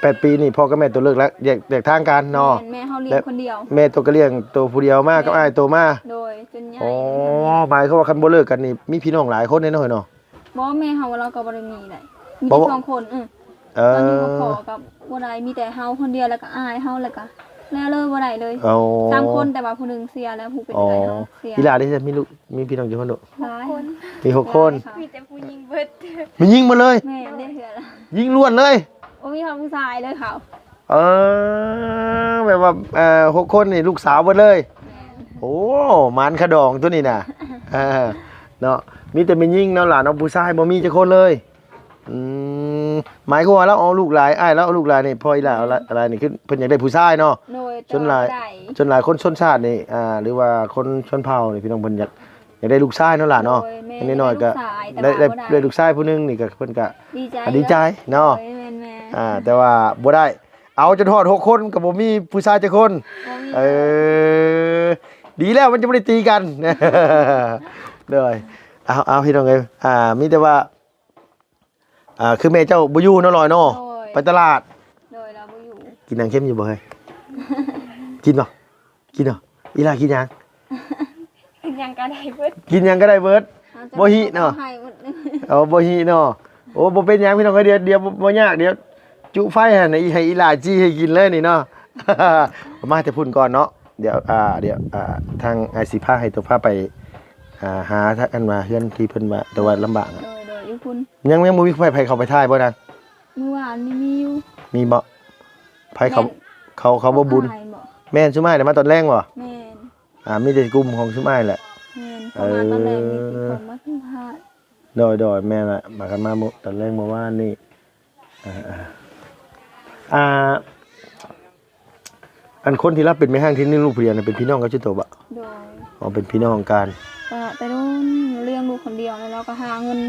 ແປດປີນີ້ ພໍ່ກັບແມ່ຕົວເລີກແລ້ວ ແຍກ ແຍກທາງກັນເນາະ. ແມ່ນ ແມ່ເຮົາລ້ຽງຄົນດຽວ ແມ່ຕົວກໍລ້ຽງຕົວຜູ້ດຽວມາ ແມ່ນ ກັບອ້າຍໂຕມາ. ໂດຍ ຈົນໃຫຍ່. ອໍ ໝາຍຄວາມວ່າຄັນບໍ່ເລີກກັນນີ້ ມີພີ່ນ້ອງຫຼາຍຄົນເດ້ເນາະ ເນາະ. ບໍ່ ແມ່ເຮົາ ລາວກໍບໍ່ໄດ້ມີໃດ ມີແຕ່ສອງຄົນ. ເອີ ເອີ ຕອນຢູ່ກັບພໍ່ກໍບໍ່ໄດ້ ມີແຕ່ເຮົາຄົນດຽວ ແລ້ວກໍອ້າຍເຮົາ ແລ້ວກໍ ແລ້ວເລີຍບໍ່ໄດ້ເລີຍ. ອໍ ສາມຄົນ ແຕ່ວ່າຜູ້ໜຶ່ງເສຍແລ້ວ ຜູ້ເປັນເອື້ອຍເຮົາເສຍ. ອີ່ຫຼ້າເດ້ ມີລູກ ມີພີ່ນ້ອງຈັກຄົນລູກ? ຫຼາຍ ມີຫົກຄົນ. ມີແຕ່ຜູ້ຍິງເບິດ ຜູ້ຍິງໝົດເລີຍ. ແມ່ນເດ້ ເທື່ອລະ ຍິງລ້ວນເລີຍ ບໍ່ມີຮອດຜູ້ຊາຍເລີຍເຂົາ. ເອີ ແບບວ່າ ເອີ ຫົກຄົນນີ້ລູກສາວເບິດເລີຍ. ແມ່ນ ໂອ້ ໝານຂະດອງຕົວນີ້ນະ. ເອີ ເນາະ ມີແຕ່ແມ່ຍິງເນາະຫຼານເນາະ ຜູ້ຊາຍບໍ່ມີຈັກຄົນເລີຍ. ອືມ ໝາຍຄວາມວ່າລາວເອົາລູກຫຼາຍ ອ້າຍລາວເອົາລູກຫຼາຍນີ້ ພໍ່ອີ່ຫຼ້າເອົາຫຼາຍນີ້ ຄືເພິ່ນຢາກໄດ້ຜູ້ຊາຍເນາະ. ໂດຍ ສ່ວນຫຼາຍ ແຕ່ວ່າບໍ່ໄດ້ ສ່ວນຫຼາຍຄົນຊົນຊາດນີ້ ອ່າ ຫຼືວ່າຄົນຊົນເຜົ່ານີ້ ພີ່ນ້ອງເພິ່ນຢາກ ຢາກໄດ້ລູກຊາຍເນາະຫຼານເນາະ. ໂດຍ ແມ່ ຢ່າງນ້ອຍໆກໍ ໄດ້ ໄດ້ ໄດ້ລູກຊາຍຜູ້ໜຶ່ງນີ້ກໍ ເພິ່ນກໍ ດີໃຈ ອ່າ ດີໃຈເນາະ. ໂດຍ ແມ່ນໆ ອ່າ ແຕ່ວ່າບໍ່ໄດ້ ເອົາຈົນຮອດຫົກຄົນກໍບໍ່ມີຜູ້ຊາຍຈັກຄົນ. ບໍ່ມີ ເອີ ດີແລ້ວມັນຈະບໍ່ໄດ້ຕີກັນ. ໂດຍ ເອົາ ເອົາ ພີ່ນ້ອງເອີຍ ອ່າ ມີແຕ່ວ່າ ອ່າ ຄືແມ່ເຈົ້າບໍ່ຢູ່ເນາະ ລອຍເນາະ. ໂດຍ ໄປຕະຫຼາດ. ໂດຍ ລາວບໍ່ຢູ່. ກິນໜັງເຄັມຢູ່ບໍ່ເຮີ້ຍ? ກິນບໍ່? ກິນເນາະ. ອີ່ຫຼ້າກິນຫຍັງ? ກິນຫຍັງກໍໄດ້ເບິດ ກິນຫຍັງກໍໄດ້ເບິດ. ເອົາ ບໍ່ຫິເນາະ. ເອົາ ບໍ່ຫິເນາະ. ໂອ້ ບໍ່ເປັນຫຍັງພີ່ນ້ອງເອີຍ ດຽວ ດຽວບໍ່ຍາກ ດຽວຈຸໄຟຫັ້ນ ໃຫ້ອີ່ຫຼ້າຈີ່ໃຫ້ກິນເລີຍນີ້ເນາະ. ມາແຕ່ພຸ້ນກ່ອນເນາະ. ດຽວ ອ່າ ດຽວ ອ່າ ທາງອ້າຍຊິພາໃຫ້ໂຕພາໄປ ອ່າ ຫາທາງອັນວ່າເຮືອນທີ່ເພິ່ນວ່າ ແຕ່ວ່າລຳບາກ. ໂດຍ ໂດຍ ຢູ່ພຸ້ນ. ຍັງ ຍັງບໍ່ມີໃຜ ໃຜເຂົ້າໄປຖ່າຍບໍ່ນະ? ມື້ວານນີ້ມີຢູ່. ມີບໍ່? ໃຜເຂົາ ແມ່ນ ເຂົາ ເຂົາບໍ່ບຸນ. ອ້າຍບໍ່? ແມ່ນ ຊຸມອ້າຍນະມາຕອນແລງບໍ່? ແມ່ນ. ອ່າ ມີແຕ່ກຸ່ມຂອງຊຸມອ້າຍແຫຼະ. ແມ່ນ ເຂົາມາຕອນແລງນີ້ ເອີ ຊິເຂົ້າມາສຳພາດ. ໂດຍ ໂດຍ ແມ່ນລະ ມາກັນມາມື້ ຕອນແລງມື້ວານນີ້. ອ່າ ອ່າ ອັນຄົນທີ່ລາວເປັນແມ່ຮ້າງທີ່ລ້ຽງລູກຜູ້ດຽວນັ້ນ ເປັນພີ່ນ້ອງກັບເຈົ້າໂຕບໍ່? ໂດຍ. ອໍ ເປັນພີ່ນ້ອງກັນ. ກໍແຕ່ດົນລ້ຽງລູກຄົນດຽວ ແລ້ວລາວກໍຫາເງິນ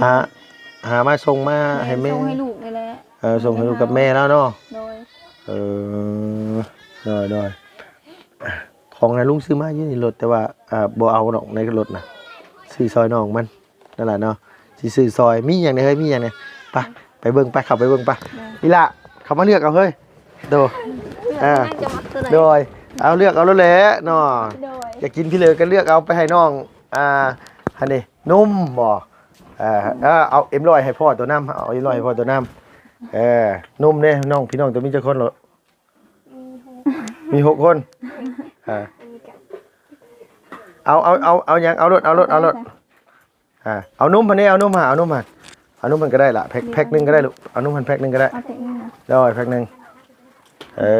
ຫາ ຫາມາສົ່ງມາໃຫ້ແມ່ ແມ່ນ ສົ່ງໃຫ້ລູກນີ້ແຫຼະ. ເອີ ສົ່ງໃຫ້ລູກກັບແມ່ລາວເນາະ. ໂດຍ. ເອີ ໂດຍໆ. ຂອງນະລຸງຊື້ມາຢູ່ໃນລົດ ແຕ່ວ່າ ອ່າ ບໍ່ເອົາດອກໃນລົດນະ ຊື້ຊ່ອຍນ້ອງມັນ. ນັ້ນແຫຼະເນາະ ຊິຊື້ຊ່ອຍ. ມີຫຍັງແດ່ເຮີ້ຍ ມີຫຍັງແດ່? ໄປ ໄປເບິ່ງ ໄປ ເຂົ້າໄປເບິ່ງ ໄປ. ໂດຍ. ອີ່ຫຼ້າ ເຂົ້າມາເລືອກເອົາເຮີ້ຍ. ໂດຍ. ເອີ ໂດຍ. ເອົາ ເລືອກເອົາໂລດແຫຼະເນາະ. ໂດຍ. ຢາກກິນພີເລີກໍເລືອກເອົາໄປໃຫ້ນ້ອງ. ອ່າ ອັນນີ້ ນົມບໍ່? ເອີ ເອີ ເອົາເອັມຮ້ອຍໃຫ້ພໍ່ໂຕນຳ ເອົາເອັມຮ້ອຍໃຫ້ພໍ່ໂຕນຳ. ເອີ ນົມເດ້ນ້ອງ ພີ່ນ້ອງໂຕມີຈັກຄົນໂລດ? ມີຫົກ ມີຫົກຄົນ. ອ່າ ເອົາ ເອົາ ເອົາ ເອົາຫຍັງ? ເອົາໂລດ ເອົາໂລດ ເອົາໂລດ. ອ່າ ເອົານົມຫັ້ນເດ້ ເອົານົມຫັ້ນ ເອົານົມຫັ້ນ ເອົານົມຫັ້ນກໍໄດ້ລະ ແພັກ ແພັກໜຶ່ງກໍໄດ້ລູກ ເອົານົມຫັ້ນແພັກໜຶ່ງກໍໄດ້. ເອົາແພັກໜຶ່ງນະ. ໂດຍ ແພັກໜຶ່ງ. ເອີ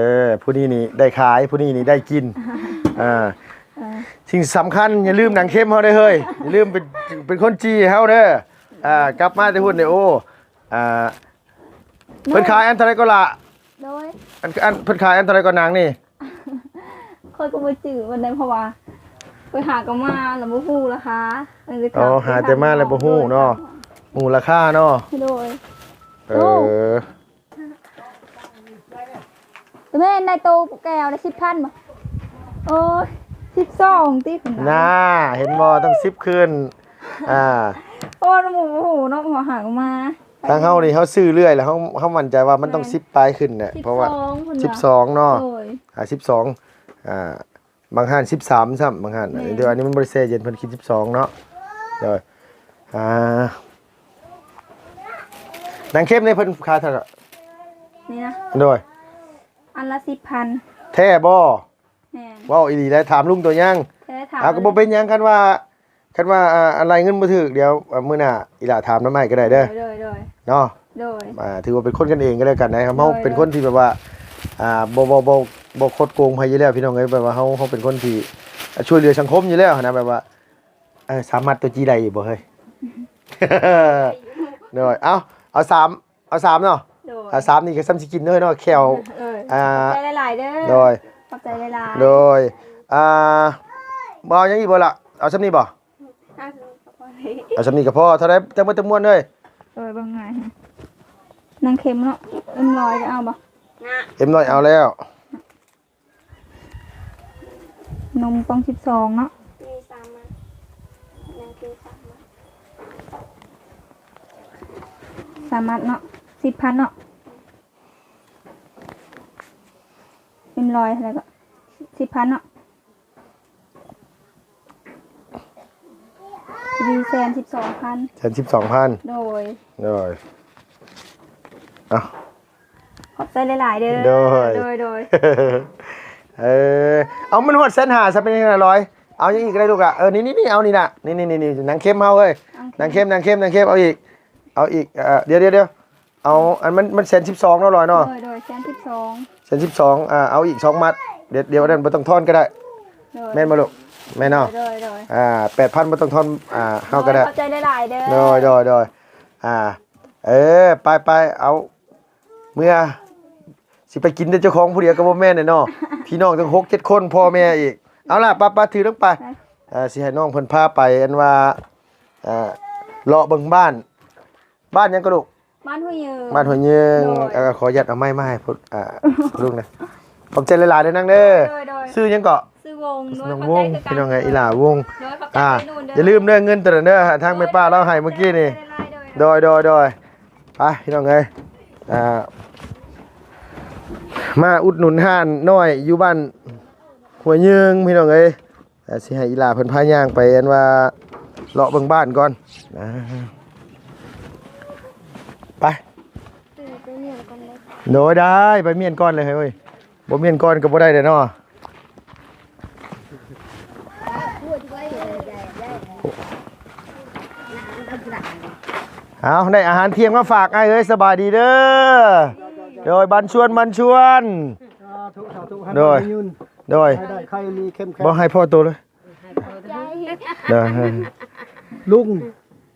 ຜູ້ນີ້ນີ້ໄດ້ຂາຍ ຜູ້ນີ້ນີ້ໄດ້ກິນ. ອ່າ ເອີ ສິ່ງສຳຄັນ ຢ່າລືມນາງເຄັມເຮົາເດີເຮີ້ຍ ຢ່າລືມເປັນ ເປັນຄົນຈີ່ໃຫ້ເຮົາເດີ. ອ່າ ກັບມາແຕ່ພຸ້ນນີ້ ໂອ້ ອ່າ ເພິ່ນຂາຍອັນເທົ່າໃດກໍລະ? ໂດຍ. ອັນ ອັນເພິ່ນຂາຍອັນເທົ່າໃດກໍນາງນີ້? ຂ້ອຍກໍບໍ່ຈື່ປານໃດ ເພາະວ່າຂ້ອຍຫາກໍມາແລ້ວບໍ່ຮູ້ລາຄາ. ອໍ ຫາແຕ່ມາແລ້ວບໍ່ຮູ້ເນາະ ບໍ່ຮູ້ລາຄາເນາະ. ໂດຍ. ເອີ ແມ່ນໄດ້ໂຕແກ້ວລະສິບພັນບໍ່? ໂອ້ຍ ສິບສອງຕິ. ນາ ເຫັນບໍ່ ຕ້ອງສິບຄືນ. ອ່າ ໂອ້ ບໍ່ຮູ້ເນາະ ເພາະຫາກໍມາ. ທາງເຮົານີ້ເຮົາຊື້ເລື້ອຍແລ້ວ ເຮົາ ເຮົາໝັ້ນໃຈວ່າມັນຕ້ອງ ແມ່ນ ສິບປາຍຂຶ້ນແຫຼະ ເພາະວ່າສິບສອງເນາະ. ໂດຍ. ອ່າ ສິບສອງ ອ່າ ບາງຮ້ານສິບສາມຊ້ຳ ບາງຮ້ານ. ແມ່ນ. ແຕ່ວ່າອັນນີ້ມັນບໍ່ໄດ້ແຊ່ເຢັນ ເພິ່ນຄິດສິບສອງເນາະ. ໂດຍ. ອ່າ ນາງເຄັມນີ້ເພິ່ນຂາຍເທົ່າໃດ? ນີ້ນະ. ໂດຍ. ອັນລະສິບພັນ. ແທ້ບໍ່? ແມ່ນ. ເວົ້າອີ່ຫຼີໄດ໋ ຖາມລຸງຕົວຍັງ. ເອີ ຖາມ. ອ່າ ກໍບໍ່ເປັນຫຍັງ ຄັນວ່າ ຄັນວ່າ ອ່າ ໄລ່ເງິນບໍ່ຖືກ ດຽວ ອ່າ ມື້ໜ້າອີ່ຫຼ້າຖາມນຳອ້າຍກໍໄດ້ເດີ. ໂດຍ ໂດຍ ໂດຍ. ເນາະ. ໂດຍ. ອ່າ ຖືວ່າເປັນຄົນກັນເອງກໍແລ້ວກັນນະ ເຮົາເປັນຄົນທີ່ແບບວ່າ ອ່າ ບໍ່ ບໍ່ ບໍ່ ບໍ່ຄົດໂກງໃຜຢູ່ແລ້ວ ພີ່ນ້ອງເອີຍ. ແບບວ່າເຮົາ ເຮົາເປັນຄົນທີ່ ອ່າ ຊ່ວຍເຫຼືອສັງຄົມຢູ່ແລ້ວຫັ້ນນະ ແບບວ່າ ເອີ ສາມາດຕົວຈີໄດ້ຢູ່ບໍ່ເຮີ້ຍ? ໂດຍ. ເອົາ ເອົາສາມ ເອົາສາມເນາະ. ໂດຍ. ອ່າ ສາມນີ້ກໍສ່ຳຊິກິນເນາະ ເນາະ ແຂ້ວ. ເອີ ອ່າ ຂອບໃຈຫຼາຍໆເດີ. ໂດຍ. ຂອບໃຈຫຼາຍໆ. ໂດຍ. ອ່າ ບໍ່ເອົາຫຍັງອີກບໍ່ລະ? ເອົາສ່ຳນີ້ບໍ່? ເອົາສ່ຳນີ້ກໍພໍ. ເອົາສ່ຳນີ້ກໍພໍ. ເທົ່າໃດທັງໝົດທັງມວນເອີຍ? ໂດຍ. ເບິ່ງງ່າຍ ນາງເຄັມເນາະ ເອັມຮ້ອຍກໍເອົາບໍ່? ເອັມຮ້ອຍເອົາແລ້ວ. ນົມປ່ອງສິບສອງເນາະ. ມີສາມມັດ ຍັງຄືສາມມັດ ສາມມັດເນາະ ສິບພັນເນາະ. ເອັມຮ້ອຍເທົ່າໃດກໍ? ສິບພັນເນາະ. ດີ ແສນສິບສອງພັນ. ແສນສິບສອງພັນ. ໂດຍ. ໂດຍ. ເອົາ ຂອບໃຈຫຼາຍໆເດີ. ໂດຍ ໂດຍ ໂດຍ. ເອີ ເອົາ ມັນຮອດແສນຫ້າຊະ ເປັນຫຍັງລະລອຍ? ເອົາຫຍັງອີກກໍໄດ້ລູກລະ. ເອີ ນີ້ໆ ເອົານີ້ລະ ນີ້ໆ ນາງເຄັມເຮົາເອີຍ. ໂອເຄ ນາງເຄັມ ນາງເຄັມ ນາງເຄັມ ເອົາອີກ ເອົາອີກ. ເອີ ດຽວໆໆ ເອົາ ອັນມັນ ມັນແສນສິບສອງເນາະລອຍເນາະ. ໂດຍ ໂດຍ ແສນສິບສອງ. ແສນສິບສອງ. ອ່າ ເອົາອີກສອງມັດ. ດຽວ ດຽວອັນນັ້ນບໍ່ຕ້ອງທອນກໍໄດ້. ໂດຍ. ແມ່ນບໍ່ລູກ? ແມ່ນເນາະ. ໂດຍ ໂດຍ ໂດຍ. ອ່າ ແປດພັນບໍ່ຕ້ອງທອນ. ອ່າ ເຮົາກໍໄດ້. ໂດຍ ຂອບໃຈຫຼາຍໆເດີ. ໂດຍ ໂດຍ ໂດຍ. ອ່າ ເອີ ໄປໆ ເອົາ ເມື່ອ ຊິໄປກິນແຕ່ເຈົ້າຂອງຜູ້ດຽວກໍບໍ່ແມ່ນແຫຼະເນາະ ພີ່ນ້ອງຕັ້ງຫົກເຈັດຄົນ ພໍ່ແມ່ອີກ. ເອົາລະ ປະ ປະ ຖືລົງໄປ. ໄປ. ເອີ ຊິໃຫ້ນ້ອງເພິ່ນພາໄປ ອັນວ່າ ເອີ ເລາະເບິ່ງບ້ານ. ບ້ານຫຍັງກໍລູກ? ບ້ານຫ້ວຍເຍິງ. ບ້ານຫ້ວຍເຍິງ. ໂດຍ. ເອີ ຂໍອະນຸຍາດເອົາໄມມາໃຫ້ພວກ ອ່າ ລຸງນະ. ຂອບໃຈຫຼາຍໆເດີນາງເດີ. ໂດຍ ໂດຍ. ຊື່ຫຍັງເກາະ? ຊື່ວົງ. ນ້ອງວົງ. ພີ່ນ້ອງເອີຍ ອີ່ຫຼ້າວົງ. ໂດຍ ຂອບໃຈ. ອ່າ ຢ່າລືມເດີ ເງິນໂຕນັ້ນເດີ ທາງແມ່ປ້າລາວໃຫ້ມື້ກີ້ນີ້. ໂດຍ ໂດຍ ໂດຍ. ໄປ ພີ່ນ້ອງເອີຍ ອ່າ ມາອຸດໜູນຮ້ານນ້ອຍຢູ່ບ້ານຫ້ວຍເຍິງ ພີ່ນ້ອງເອີຍ. ອ່າ ຊິໃຫ້ອີ່ຫຼ້າເພິ່ນພາຍ່າງໄປ ອັນວ່າ ເລາະເບິ່ງບ້ານກ່ອນ. ອ່າ ໄປ. ໂດຍ ໄດ້ ໄປມ້ຽນກ່ອນເລີຍເຮີ້ຍ. ບໍ່ມ້ຽນກ່ອນກໍບໍ່ໄດ້ເດ້ເນາະ. ເອົາ ໄດ້ອາຫານທ່ຽງມາຝາກອ້າຍເອີຍ ສະບາຍດີເດີ. ໂດຍ ບັນຊວນ ບັນຊວນ. ສາທຸ ສາທຸ. ໂດຍ ໃຫ້ມີເງິນ ໂດຍ ໃຫ້ໄດ້ ໃຫ້ມີເຂັ້ມແຂງ. ບໍ່ໃຫ້ພໍ່ໂຕເລີຍ. ໂດຍ. ລຸງ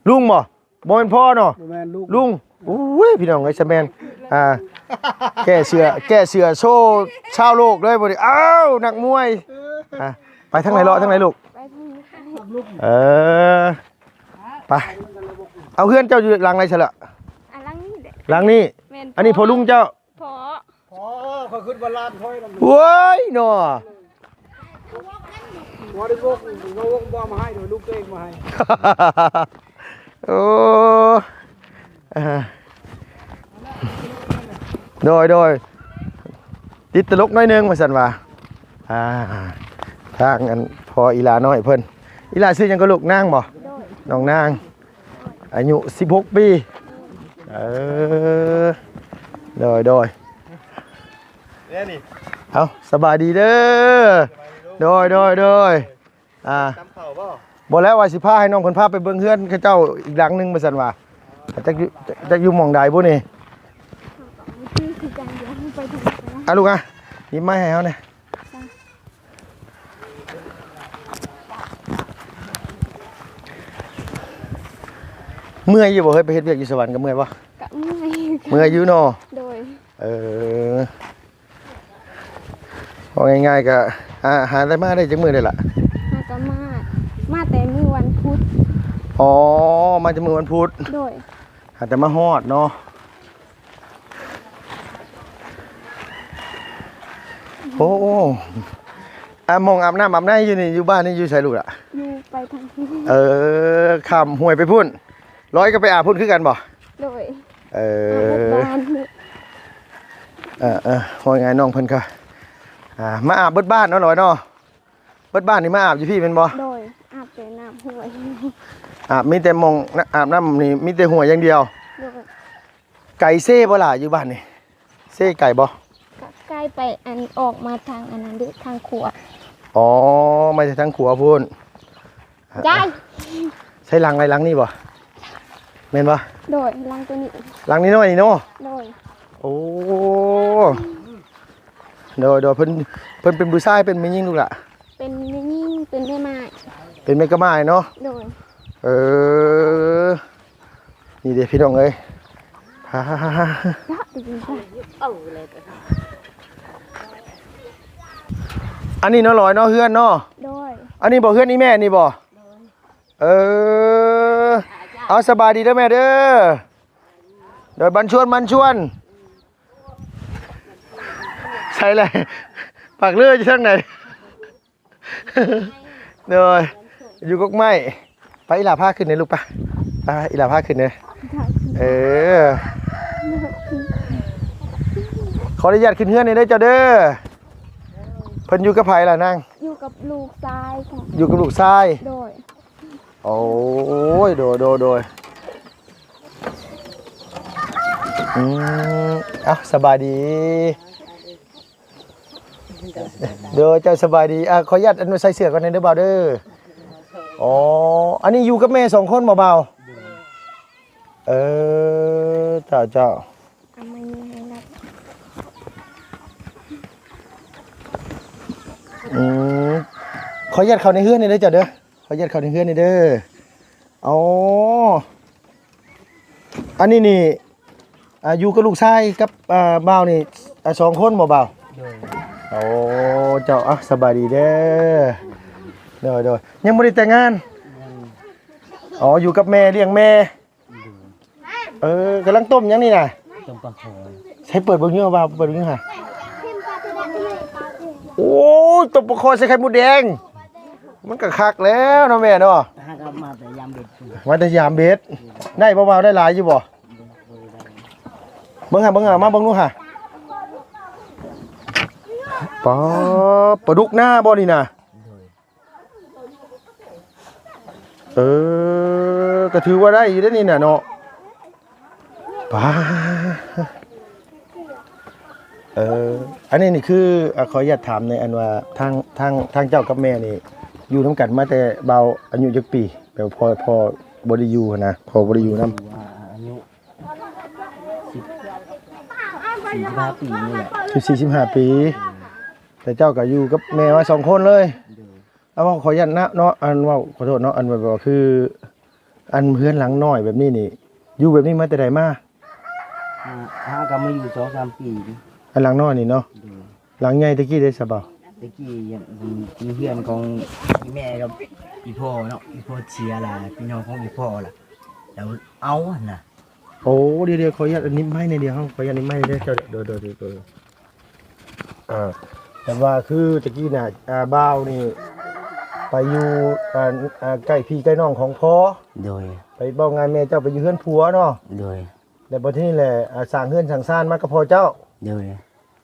ລຸງບໍ່? ບໍ່ແມ່ນພໍ່ເນາະ ບໍ່ແມ່ນລຸງ ລຸງ. ໂອ້ຍ ພີ່ນ້ອງເອີຍ ສະແມ່ນ ອ່າ ແກ້ເສື້ອ ແກ້ເສື້ອໂຊຊາວໂລກເລີຍບັດນີ້. ອ້າວ ນັກມວຍ. ອ່າ ໄປທາງໃດເລາະ ທາງໃດລູກ? ໄປທາງນີ້. ເອີ ໄປ. ເອົາ ເຮືອນເຈົ້າຢູ່ຫຼັງໃດຊັ້ນລະ? ອ່າ ຫຼັງນີ້ແຫຼະ. ຫຼັງນີ້? ແມ່ນ. ອັນນີ້ພໍ່ລຸງເຈົ້າ? ພໍ່ ພໍ່ ຂ້ອຍຄິດວ່າຫຼານຂ້ອຍນຳ. ໂອ້ຍເນາະ ບໍ່ໄດ້ບົກ ບໍ່ບົກ ບໍ່ເອົາມາໃຫ້ ລູກຕົວເອງມາໃຫ້. ໂອ້ ໂດຍ ໂດຍ ຕິດຕະຫຼົກໜ້ອຍໜຶ່ງວ່າຊັ້ນວ່າ. ອ່າ ທາງອັນພໍ່ອີຫຼ້ານ້ອຍເພິ່ນ. ອີຫຼ້າຊື່ຫຍັງກໍລູກ? ນາງບໍ? ໂດຍ ນ້ອງນາງ ອາຍຸສິບຫົກປີ. ເອີ ໂດຍ ໂດຍ ເອົາ ສະບາຍດີເດີ. ໂດຍ ໂດຍ ໂດຍ. ອ່າ ຕຳເຂົ້າບໍ່? ບໍ່ແລ້ວ ວ່າຊິພາໃຫ້ນ້ອງເພິ່ນພາໄປເບິ່ງເຮືອນເຂົາເຈົ້າອີກຫຼັງໜຶ່ງວ່າຊັ້ນວ່າ. ຈັກຢູ່ ຈັກຢູ່ໝ່ອງໃດບຸນີ້? ບໍ່ຮູ້ຄືກັນ ດຽວເຮົາໄປເບິ່ງກັນ. ອ່ະ ລູກ ອ່ະ ຍິບໄມ້ໃຫ້ເຮົາແດ່. ເມື່ອຍຢູ່ບໍ່ເຮີ້ຍ? ໄປເຮັດວຽກຢູ່ສະຫວັນກໍເມື່ອຍບໍ່? ກໍເມື່ອຍ ເມື່ອຍຢູ່ເນາະ. ໂດຍ ເອີ ເວົ້າງ່າຍໆ ກໍຫາ ຫາໄດ້ມາໄດ້ຈັກມື້ໄດ້ລະ? ຫາກໍມາ ມາແຕ່ມື້ວັນພຸດ. ອໍ ມາແຕ່ມື້ວັນພຸດ. ໂດຍ ຫາແຕ່ມາຮອດເນາະ. ໂອ້ ອ່າ ໝ່ອງອາບນ້ຳອາບໃນຢູ່ນີ້ ຢູ່ບ້ານນີ້ຢູ່ໃສລູກລະ? ຢູ່ໄປທາງພຸ້ນ. ເອີ ຂ້າມຫ້ວຍໄປພຸ້ນ. ລອຍກໍໄປອາບພຸ້ນຄືກັນບໍ່? ໂດຍ ເອີ ອາບເບິດບ້ານ. ເອີ ເອີ ເວົ້າງ່າຍນ້ອງເພິ່ນກໍ ອ່າ ມາອາບເບິດບ້ານເນາະ ລອຍເນາະ. ເບິດບ້ານນີ້ມາອາບຢູ່ພີ້ແມ່ນບໍ່? ໂດຍ ອາບແຕ່ນ້ຳຫ້ວຍ. ອາບ ມີແຕ່ໝ່ອງອາບນ້ຳນີ້ ມີແຕ່ຫ້ວຍຢ່າງດຽວ. ໂດຍ ໄກເຊບໍ່ລະ ຢູ່ບ້ານນີ້? ເຊໄກບໍ່? ກໍໄກໄປ ອັນ ອອກມາທາງອັນນັ້ນເດ້ ທາງຂົວ. ອໍ ມາຈາກທາງຂົວພຸ້ນ. ຍາຍ ໃສ່ຫຼັງໃດ ຫຼັງນີ້ບໍ່? ແມ່ນບໍ່? ໂດຍ ຫຼັງໂຕນີ້ ຫຼັງນ້ອຍໆນີ້ເນາະ. ໂດຍ ໂອ້ ໂດຍ ໂດຍ ເພິ່ນ ເພິ່ນເປັນຜູ້ຊາຍ ເປັນແມ່ຍິງລູກລະ? ເປັນແມ່ຍິງ ເປັນແມ່ໝ້າຍ ເປັນແມ່ກະໝ້າຍເນາະ. ໂດຍ ເອີ ນີ້ເດ້ພີ່ນ້ອງເອີຍ. ອັນນີ້ເນາະ ລອຍເນາະ ເຮືອນເນາະ. ໂດຍ ອັນນີ້ບໍ່ ເຮືອນອີ່ແມ່ນີ້ບໍ່? ເອີ ເອົາ ສະບາຍດີເດີແມ່ເດີ. ໂດຍ ບັນຊວນ ບັນຊວນ ໃສ່ແຫຼະ ປາກເລືອຢູ່ທາງໃດ? ໂດຍ ຢູ່ກົກໄມ້. ໄປ ອີຫຼ້າພາຂຶ້ນເດີລູກ ໄປ ໄປ ອີຫຼ້າພາຂຶ້ນເດີ. ເອີ ຂໍອະນຸຍາດຂຶ້ນເຮືອນແດ່ເດີເຈົ້າເດີ. ເພິ່ນຢູ່ກັບໃຜລະນາງ? ຢູ່ກັບລູກຊາຍ. ຢູ່ກັບລູກຊາຍ. ໂດຍ ໂອ້ຍ ໂດຍ ໂດຍ ໂດຍ. ອືມ ເອົ້າ ສະບາຍດີ. ໂດຍ ເຈົ້າສະບາຍດີ. ອ່າ ຂໍອະນຸຍາດ ອັນ ໃສ່ເສື້ອກ່ອນເດີບ່າວເດີ. ອໍ ອັນນີ້ຢູ່ກັບແມ່ສອງຄົນບໍ່ບ່າວ? ເອີ ເຈົ້າ ເຈົ້າ. ອືມ ຂໍອະນຸຍາດເຂົ້າໃນເຮືອນແດ່ເດີເຈົ້າເດີ. ຂໍອະນຸຍາດເຂົ້າໃນເຮືອນແດ່ເດີ. ອໍ ອັນນີ້ນີ້ ອ່າ ຢູ່ກັບລູກຊາຍກັບ ອ່າ ບ່າວນີ້ ອ່າ ສອງຄົນບໍ່ບ່າວ? ໂດຍ ໂອ້ ເຈົ້າ ອ່ະ ສະບາຍດີເດີ. ໂດຍ ໂດຍ ຍັງບໍ່ໄດ້ແຕ່ງງານ? ຍັງ. ອໍ ຢູ່ກັບແມ່ ລ້ຽງແມ່. ໂດຍ ເອີ ກຳລັງຕົ້ມຫຍັງນີ້ນະ? ຕົ້ມປາຄໍ. ໃສ່ເປີດເບິ່ງຢູ່ວ່າ ເປີດເບິ່ງຢູ່ຫາ. ໂອ້ຍ ຕົ້ມປາຄໍໃສ່ໄຂ່ມົດແດງ ມັນກໍຄັກແລ້ວເນາະແມ່ເນາະ. ຫາກໍມາແຕ່ຍາມເບັດ ມາແຕ່ຍາມເບັດ. ໄດ້ບໍ່ບ່າວ ໄດ້ຫຼາຍຢູ່ບໍ່? ເບິ່ງຫາ ເບິ່ງຫາ ມາເບິ່ງດູຫາ. ປາ ປາດຸກນາບໍ່ນີ້ນະ? ໂດຍ ເອີ ກໍຖືວ່າໄດ້ຢູ່ເດ້ນີ້ນະເນາະ. ປາ ເອີ ອັນນີ້ນີ້ຄື ອ່າ ຂໍອະນຸຍາດຖາມແດ່ ອັນວ່າທາງ ທາງ ທາງເຈົ້າກັບແມ່ນີ້ຢູ່ນຳກັນມາແຕ່ບ່າວອາຍຸຈັກປີ? ແບບພໍ່ ພໍ່ບໍ່ໄດ້ຢູ່ຫັ້ນນະ ພໍ່ບໍ່ໄດ້ຢູ່ນຳ. ອາຍຸສິບສີ່ ສິບຫ້າປີນີ້ແຫຼະ. ສິບສີ່ ສິບຫ້າປີ. ແຕ່ເຈົ້າກໍຢູ່ກັບແມ່ມາສອງຄົນເລີຍ. ໂດຍ ເອົາ ຂໍອະນຸຍາດນະເນາະ ອັນເວົ້າ ຂໍໂທດເນາະ ອັນແບບວ່າຄື ອັນເຮືອນຫຼັງນ້ອຍແບບນີ້ນີ້ ຢູ່ແບບນີ້ມາແຕ່ໃດມາ? ອ່າ ຫາກໍມາຢູ່ສອງສາມປີ ອັນຫຼັງນ້ອຍນີ້ເນາະ. ໂດຍ. ຫຼັງໃຫຍ່ແຕ່ກີ້ເດ້ສະບ່າວ? ແຕ່ກີ້ຢູ່ເຮືອນຂອງອີ່ແມ່ກັບອີ່ພໍ່ເນາະ, ອີ່ພໍ່ເສຍລະ ພີ່ນ້ອງຂອງອີ່ພໍ່ລະ ແລ້ວເອົາຫັ້ນນະ. ໂອ້ ດຽວໆ ຂໍອະນຸຍາດໜີບໄມ້ແດ່ ດຽວເຮົາ ຂໍອະນຸຍາດໜີບໄມ້ແດ່ເຈົ້າ. ໂດຍໆ ອ່າ ແຕ່ວ່າຄືແຕ່ກີ້ນະ ອ່າ ບ່າວນີ້ໄປຢູ່ ອ່າ ອ່າ ໃກ້ພີ່ໃກ້ນ້ອງຂອງພໍ່. ໂດຍ. ໄປເວົ້າງ່າຍແມ່ເຈົ້າໄປຢູ່ເຮືອນຜົວເນາະ. ໂດຍ. ແລ້ວບັດທີນີ້ແຫຼະ ອ່າ ສ້າງເຮືອນສ້າງຊານມາກັບພໍ່ເຈົ້າ. ໂດຍ.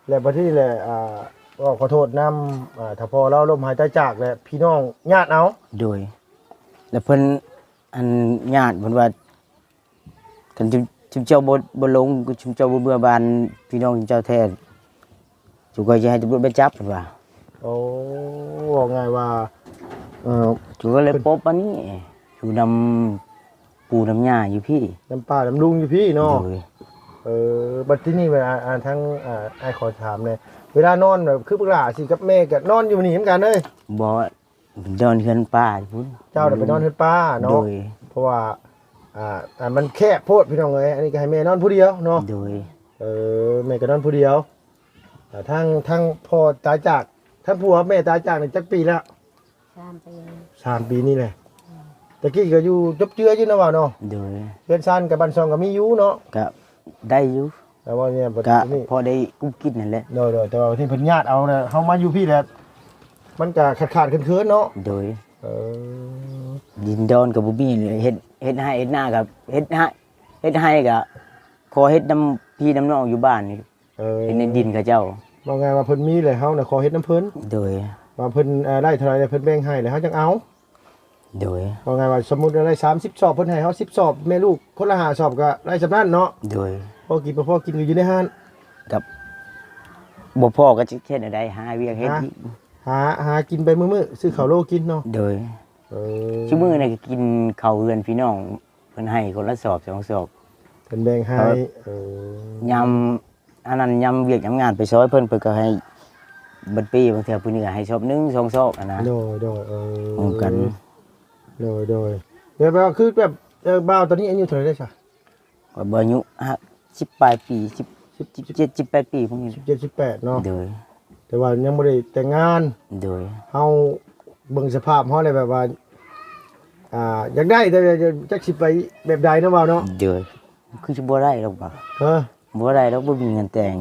ແລ້ວບັດທີນີ້ແຫຼະ ອ່າ ເວົ້າຂໍໂທດນຳ ອ່າ ຖ້າພໍ່ລາວລົ້ມຫາຍຕາຍຈາກ ແລະ ພີ່ນ້ອງຍາດເອົາ. ໂດຍ. ແລ້ວເພິ່ນ ອັນຍາດເພິ່ນວ່າ ຄັນຊຸມ ຊຸມເຈົ້າບໍ່ ບໍ່ລົງ ຊຸມເຈົ້າບໍ່ເມືອບ້ານພີ່ນ້ອງຊຸມເຈົ້າແທ້ ຊຸມຂ້ອຍຊິໃຫ້ຕຳຫຼວດມາຈັບ ເພິ່ນວ່າ. ໂອ້ ເວົ້າງ່າຍວ່າ ເອີ ຊຸມກໍເລີຍປົບອັນນີ້ ຢູ່ນຳປູ່ນຳຍ່າຢູ່ພີ້ ນຳປ້ານຳລຸງຢູ່ພີ້ເນາະ. ໂດຍ. ເອີ ບັດທີນີ້ເວລາ ອ່າ ທາງ ອ່າ ອ້າຍຂໍຖາມແດ່ ເວລານອນແບບຄືບັກຫຼ້າຊິກັບແມ່ກໍນອນຢູ່ນີ້ນຳກັນເລີຍ? ບໍ່ ນອນເຮືອນປ້າພຸ້ນ. ເຈົ້ານະໄປນອນເຮືອນປ້າເນາະ. ໂດຍ. ເພາະວ່າ ອ່າ ອ່າ ມັນແຄບໂພດພີ່ນ້ອງເອີຍ, ອັນນີ້ກໍໃຫ້ແມ່ນອນຜູ້ດຽວເນາະ. ໂດຍ. ເອີ ແມ່ກໍນອນຜູ້ດຽວ. ອ່າ ທາງ ທາງພໍ່ຕາຍຈາກ ທາງຜົວແມ່ຕາຍຈາກນີ້ຈັກປີແລ້ວ? ສາມປີ ສາມປີນີ້ແຫຼະ. ອືມ ແຕ່ກີ້ກໍຢູ່ຈົບເຈືອຢູ່ນະວ່າເນາະ. ໂດຍ. ເຮືອນຊານກັບບ້ານຊ່ອງກໍມີຢູ່ເນາະ? ກໍໄດ້ຢູ່. ແຕ່ວ່ານີ້ກໍ ນີ້ ພໍໄດ້ກຸ້ມກິນນັ້ນແຫຼະ. ໂດຍໆ ແຕ່ວ່າທີ່ເພິ່ນຍາດເອົານະ ເຮົາມາຢູ່ພີ້ແຫຼະ ມັນກໍຂາດໆເຂີນໆເນາະ. ໂດຍ. ເອີ ດິນດອນກໍບໍ່ມີ ເຮັດ ເຮັດໄຮ່ເຮັດນາກໍເຮັດໄຮ່ ເຮັດໄຮ່ກໍຂໍເຮັດນຳພີ່ນຳນ້ອງຢູ່ບ້ານນີ້. ເອີ ເຮັດໃນດິນເຂົາເຈົ້າ. ເວົ້າງ່າຍວ່າເພິ່ນມີແລ້ວ ເຮົານະຂໍເຮັດນຳເພິ່ນ. ໂດຍ. ວ່າເພິ່ນ ເອີ ໄດ້ເທົ່າໃດແລ້ວເພິ່ນແບ່ງໃຫ້ແລ້ວເຮົາຈັ່ງເອົາ. ໂດຍ. ເວົ້າງ່າຍວ່າສົມມຸດວ່າໄດ້ສາມສິບສອບ ເພິ່ນໃຫ້ເຮົາສິບສອບ ແມ່ລູກຄົນລະຫ້າສອບ ກໍໄດ້ສ່ຳນັ້ນເນາະ. ໂດຍ. ພໍກິນບໍ່ພໍກິນກໍຢູ່ໃນຮ້ານ ກັບບໍ່ພໍກໍຈະເຮັດແນວໃດ ຫາວຽກເຮັດ ຫາ ອີກ ຫາ ຫາກິນໄປມື້ໆ ຊື້ເຂົ້າໂລກິນເນາະ. ໂດຍ. ເອີ ຊຸມື້ນີ້ກໍກິນເຂົ້າເຮືອນພີ່ນ້ອງ ເພິ່ນໃຫ້ຄົນລະສອບສອງສອບ ເພິ່ນແບ່ງໃຫ້. ເອີ ຍາມ ອັນນັ້ນຍາມວຽກຍາມງານໄປຊ່ອຍເພິ່ນ ເພິ່ນກໍໃຫ້ບັດປີ ບາງເທື່ອຜູ້ນີ້ກໍໃຫ້ສອບໜຶ່ງສອງສອບຫັ້ນນະ. ໂດຍໆ ເອີ ຮ່ວມກັນ. ໂດຍໆ ແບບວ່າຄືແບບ ເອີ ບ່າວຕອນນີ້ອາຍຸເທົ່າໃດແລ້ວຊະ? ຂ້ອຍບໍ່ ອາຍຸຫ້າສິບປາຍປີ ສິບ ສິບເຈັດ ສິບແປດປີພວກນີ້. ສິບເຈັດ ສິບແປດເນາະ. ໂດຍ. ແຕ່ວ່າຍັງບໍ່ໄດ້ແຕ່ງງານ. ໂດຍ. ເຮົາເບິ່ງສະພາບເຮົາແລ້ວແບບວ່າ ອ່າ ຢາກໄດ້ ແຕ່ວ່າຈັກຊິໄປແບບໃດເນາະ ບ່າວເນາະ. ໂດຍ. ຄືຊິບໍ່ໄດ້ດອກບ່າວ. ຮະ? ບໍ່ໄດ້ດອກ ບໍ່ມີເງິນແຕ່ງ.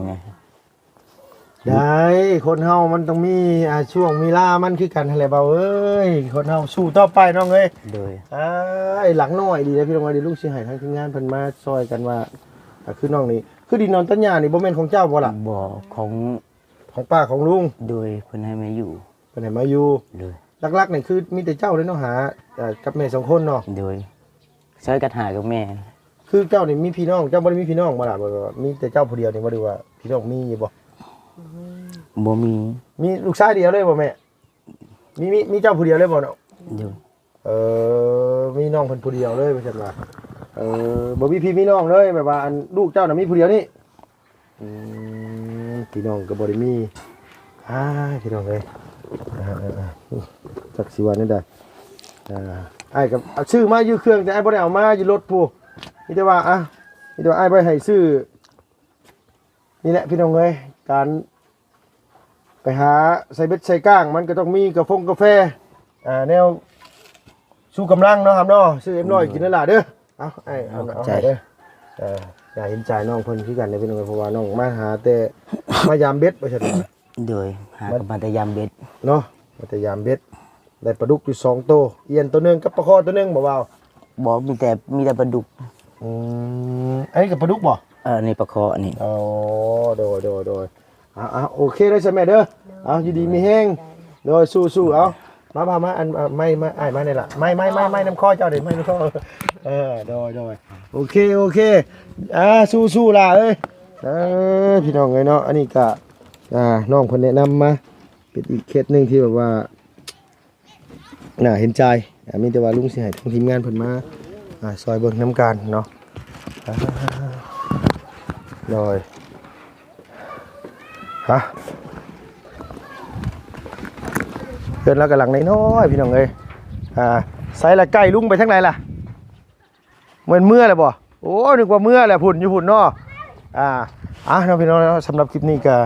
ໄດ້ ຄົນເຮົາມັນຕ້ອງມີ ອ່າ ຊ່ວງເວລາມັນຄືກັນຫັ້ນແຫຼະ ບ່າວເອີຍ. ຄົນເຮົາສູ້ຕໍ່ໄປນ້ອງເອີຍ. ໂດຍ. ອ້າຍ ຫຼັງນ້ອຍດີເດ້ພີ່ນ້ອງເອີຍ. ດຽວລຸງຊິໃຫ້ທາງທີມງານເພິ່ນມາຊ່ອຍກັນວ່າ ອ່າ ຄືນ້ອງນີ້ ຄືດິນດອນຕັດຫຍ້ານີ້ບໍ່ແມ່ນຂອງເຈົ້າບໍ່ລະ? ບໍ່ ຂອງ ຂອງປ້າຂອງລຸງ. ໂດຍ. ເພິ່ນໃຫ້ມາຢູ່ ເພິ່ນໃຫ້ມາຢູ່. ໂດຍ. ຫຼັກໆນີ້ຄືມີແຕ່ເຈົ້າເລີຍເນາະ ຫາ ເອີ ກັບແມ່ສອງຄົນເນາະ. ໂດຍ. ຊ່ອຍກັນຫາກັບແມ່. ຄືເຈົ້ານີ້ມີພີ່ນ້ອງ ເຈົ້າບໍ່ໄດ້ມີພີ່ນ້ອງບໍ່ລະ? ແບບວ່າມີແຕ່ເຈົ້າຜູ້ດຽວນີ້ບໍ່ ຫຼືວ່າພີ່ນ້ອງມີຢູ່ບໍ່? ບໍ່ມີ. ມີລູກຊາຍດຽວເລີຍບໍ່ແມ່? ມີ ມີ ມີເຈົ້າຜູ້ດຽວເລີຍບໍ່ເນາະ? ໂດຍ. ເອີ ມີນ້ອງເພິ່ນຜູ້ດຽວເລີຍວ່າຊັ້ນວ່າ. ເອີ ບໍ່ມີພີ່ມີນ້ອງເລີຍ ແບບວ່າ ອັນ ລູກເຈົ້ານະມີຜູ້ດຽວນີ້? ອືມ ພີ່ນ້ອງກໍບໍ່ໄດ້ມີ. ອ້າຍ ພີ່ນ້ອງເອີຍ ອ່າ ຈັກຊິວ່າແນວໃດ. ອ່າ ອ້າຍກໍຊື້ມາຢູ່ເຄື່ອງ ແຕ່ອ້າຍບໍ່ໄດ້ເອົາມາຢູ່ລົດພຸ້ນ. ມີແຕ່ວ່າ ອ່າ ມີແຕ່ວ່າອ້າຍບໍ່ໃຫ້ຊື້. ນີ້ແຫຼະພີ່ນ້ອງເອີຍ ການໄປຫາໃສ່ເບັດໃສ່ກ້າງ ມັນກໍຕ້ອງມີກາຟົງກາແຟ ອ່າ ແນວ ຊູກຳລັງເນາະ ຫຳເນາະ. ຊື້ເອັມຮ້ອຍກິນເດີຫຼ້າເດີ. ເອົາ ອ້າຍ ເອົາ ເອົາໃຫ້ເດີ. ເອີ ຢາກເຫັນໃຈນ້ອງເພິ່ນຄືກັນເດ້ພີ່ນ້ອງ ເພາະວ່ານ້ອງມາຫາແຕ່ ມາຢາມເບັດວ່າຊັ້ນ. ໂດຍ. ຫາກໍມາແຕ່ຢາມເບັດເນາະ ມາແຕ່ຢາມເບັດ. ໄດ້ປາດຸກຢູ່ສອງໂຕ ອຽນໂຕໜຶ່ງກັບປາຄໍໂຕໜຶ່ງບໍ່ບ່າວ? ບໍ່ ມີແຕ່ ມີແຕ່ປາດຸກ. ອືມ ອັນນີ້ກໍປາດຸກບໍ່? ເອີ ອັນນີ້ປາຄໍ ອັນນີ້. ອໍ ໂດຍ ໂດຍ ໂດຍ. ອ່າ ອ່າ ໂອເຄເດີຊະແມ່ເດີ. ເອົາ ຢູ່ດີມີແຮງ. ໂດຍ ສູ້ໆ ເອົາ ມາ ພາມາ ອັນ ອ່າ ໄມ້ ໄມ້ ອ້າຍ ມານີ້ລະ ໄມ້ ໄມ້ ໄມ້ ໄມ້ນຳຄໍເຈົ້າເດ້ ໄມ້ນຳຄໍ. ເອີ ໂດຍ ໂດຍ ໂອເຄ ໂອເຄ ອ່າ ສູ້ໆ ຫຼ້າເອີຍ. ເອີ ພີ່ນ້ອງເອີຍເນາະ ອັນນີ້ກະ ອ່າ ນ້ອງເພິ່ນແນະນຳມາ ເປັນອີກເຄສໜຶ່ງທີ່ແບບວ່າ ໜ້າເຫັນໃຈ. ອ່າ ມີແຕ່ວ່າລຸງຊິໃຫ້ທາງທີມງານເພິ່ນມາ ອ່າ ຊ່ອຍເບິ່ງນຳກັນເນາະ. ອ່າ ໂດຍ ຮະ ເຮືອນລາວກຳລັງນ້ອຍໆ ພີ່ນ້ອງເອີຍ. ອ່າ ໃສລະ ໄກ່ລຸງໄປທາງໃດລະ? ແມ່ນເມືອແລ້ວບໍ່? ໂອ້ ນຶກວ່າເມືອແລ້ວ ພຸ້ນ ຢູ່ພຸ້ນເນາະ. ອ່າ ອ່າ ເນາະ ພີ່ນ້ອງເນາະ ສຳລັບຄລິບນີ້ກໍ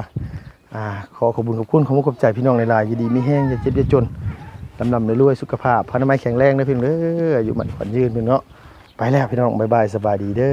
ອ່າ ຂໍຂອບຄຸນຂອບຄຸນ ຂອບອົກຂອບໃຈພີ່ນ້ອງຫຼາຍໆ ຢູ່ດີມີແຮງ ຢ່າເຈັບຢ່າຈົນ ລ່ຳໆລວຍໆ ສຸຂະພາບອະນາໄມແຂງແຮງເດີພີ່ນ້ອງເດີ ອາຍຸໝັ້ນຂວັນຍືນພີ່ນ້ອງເນາະ. ໄປແລ້ວພີ່ນ້ອງ ບາຍບາຍ ສະບາຍດີເດີ.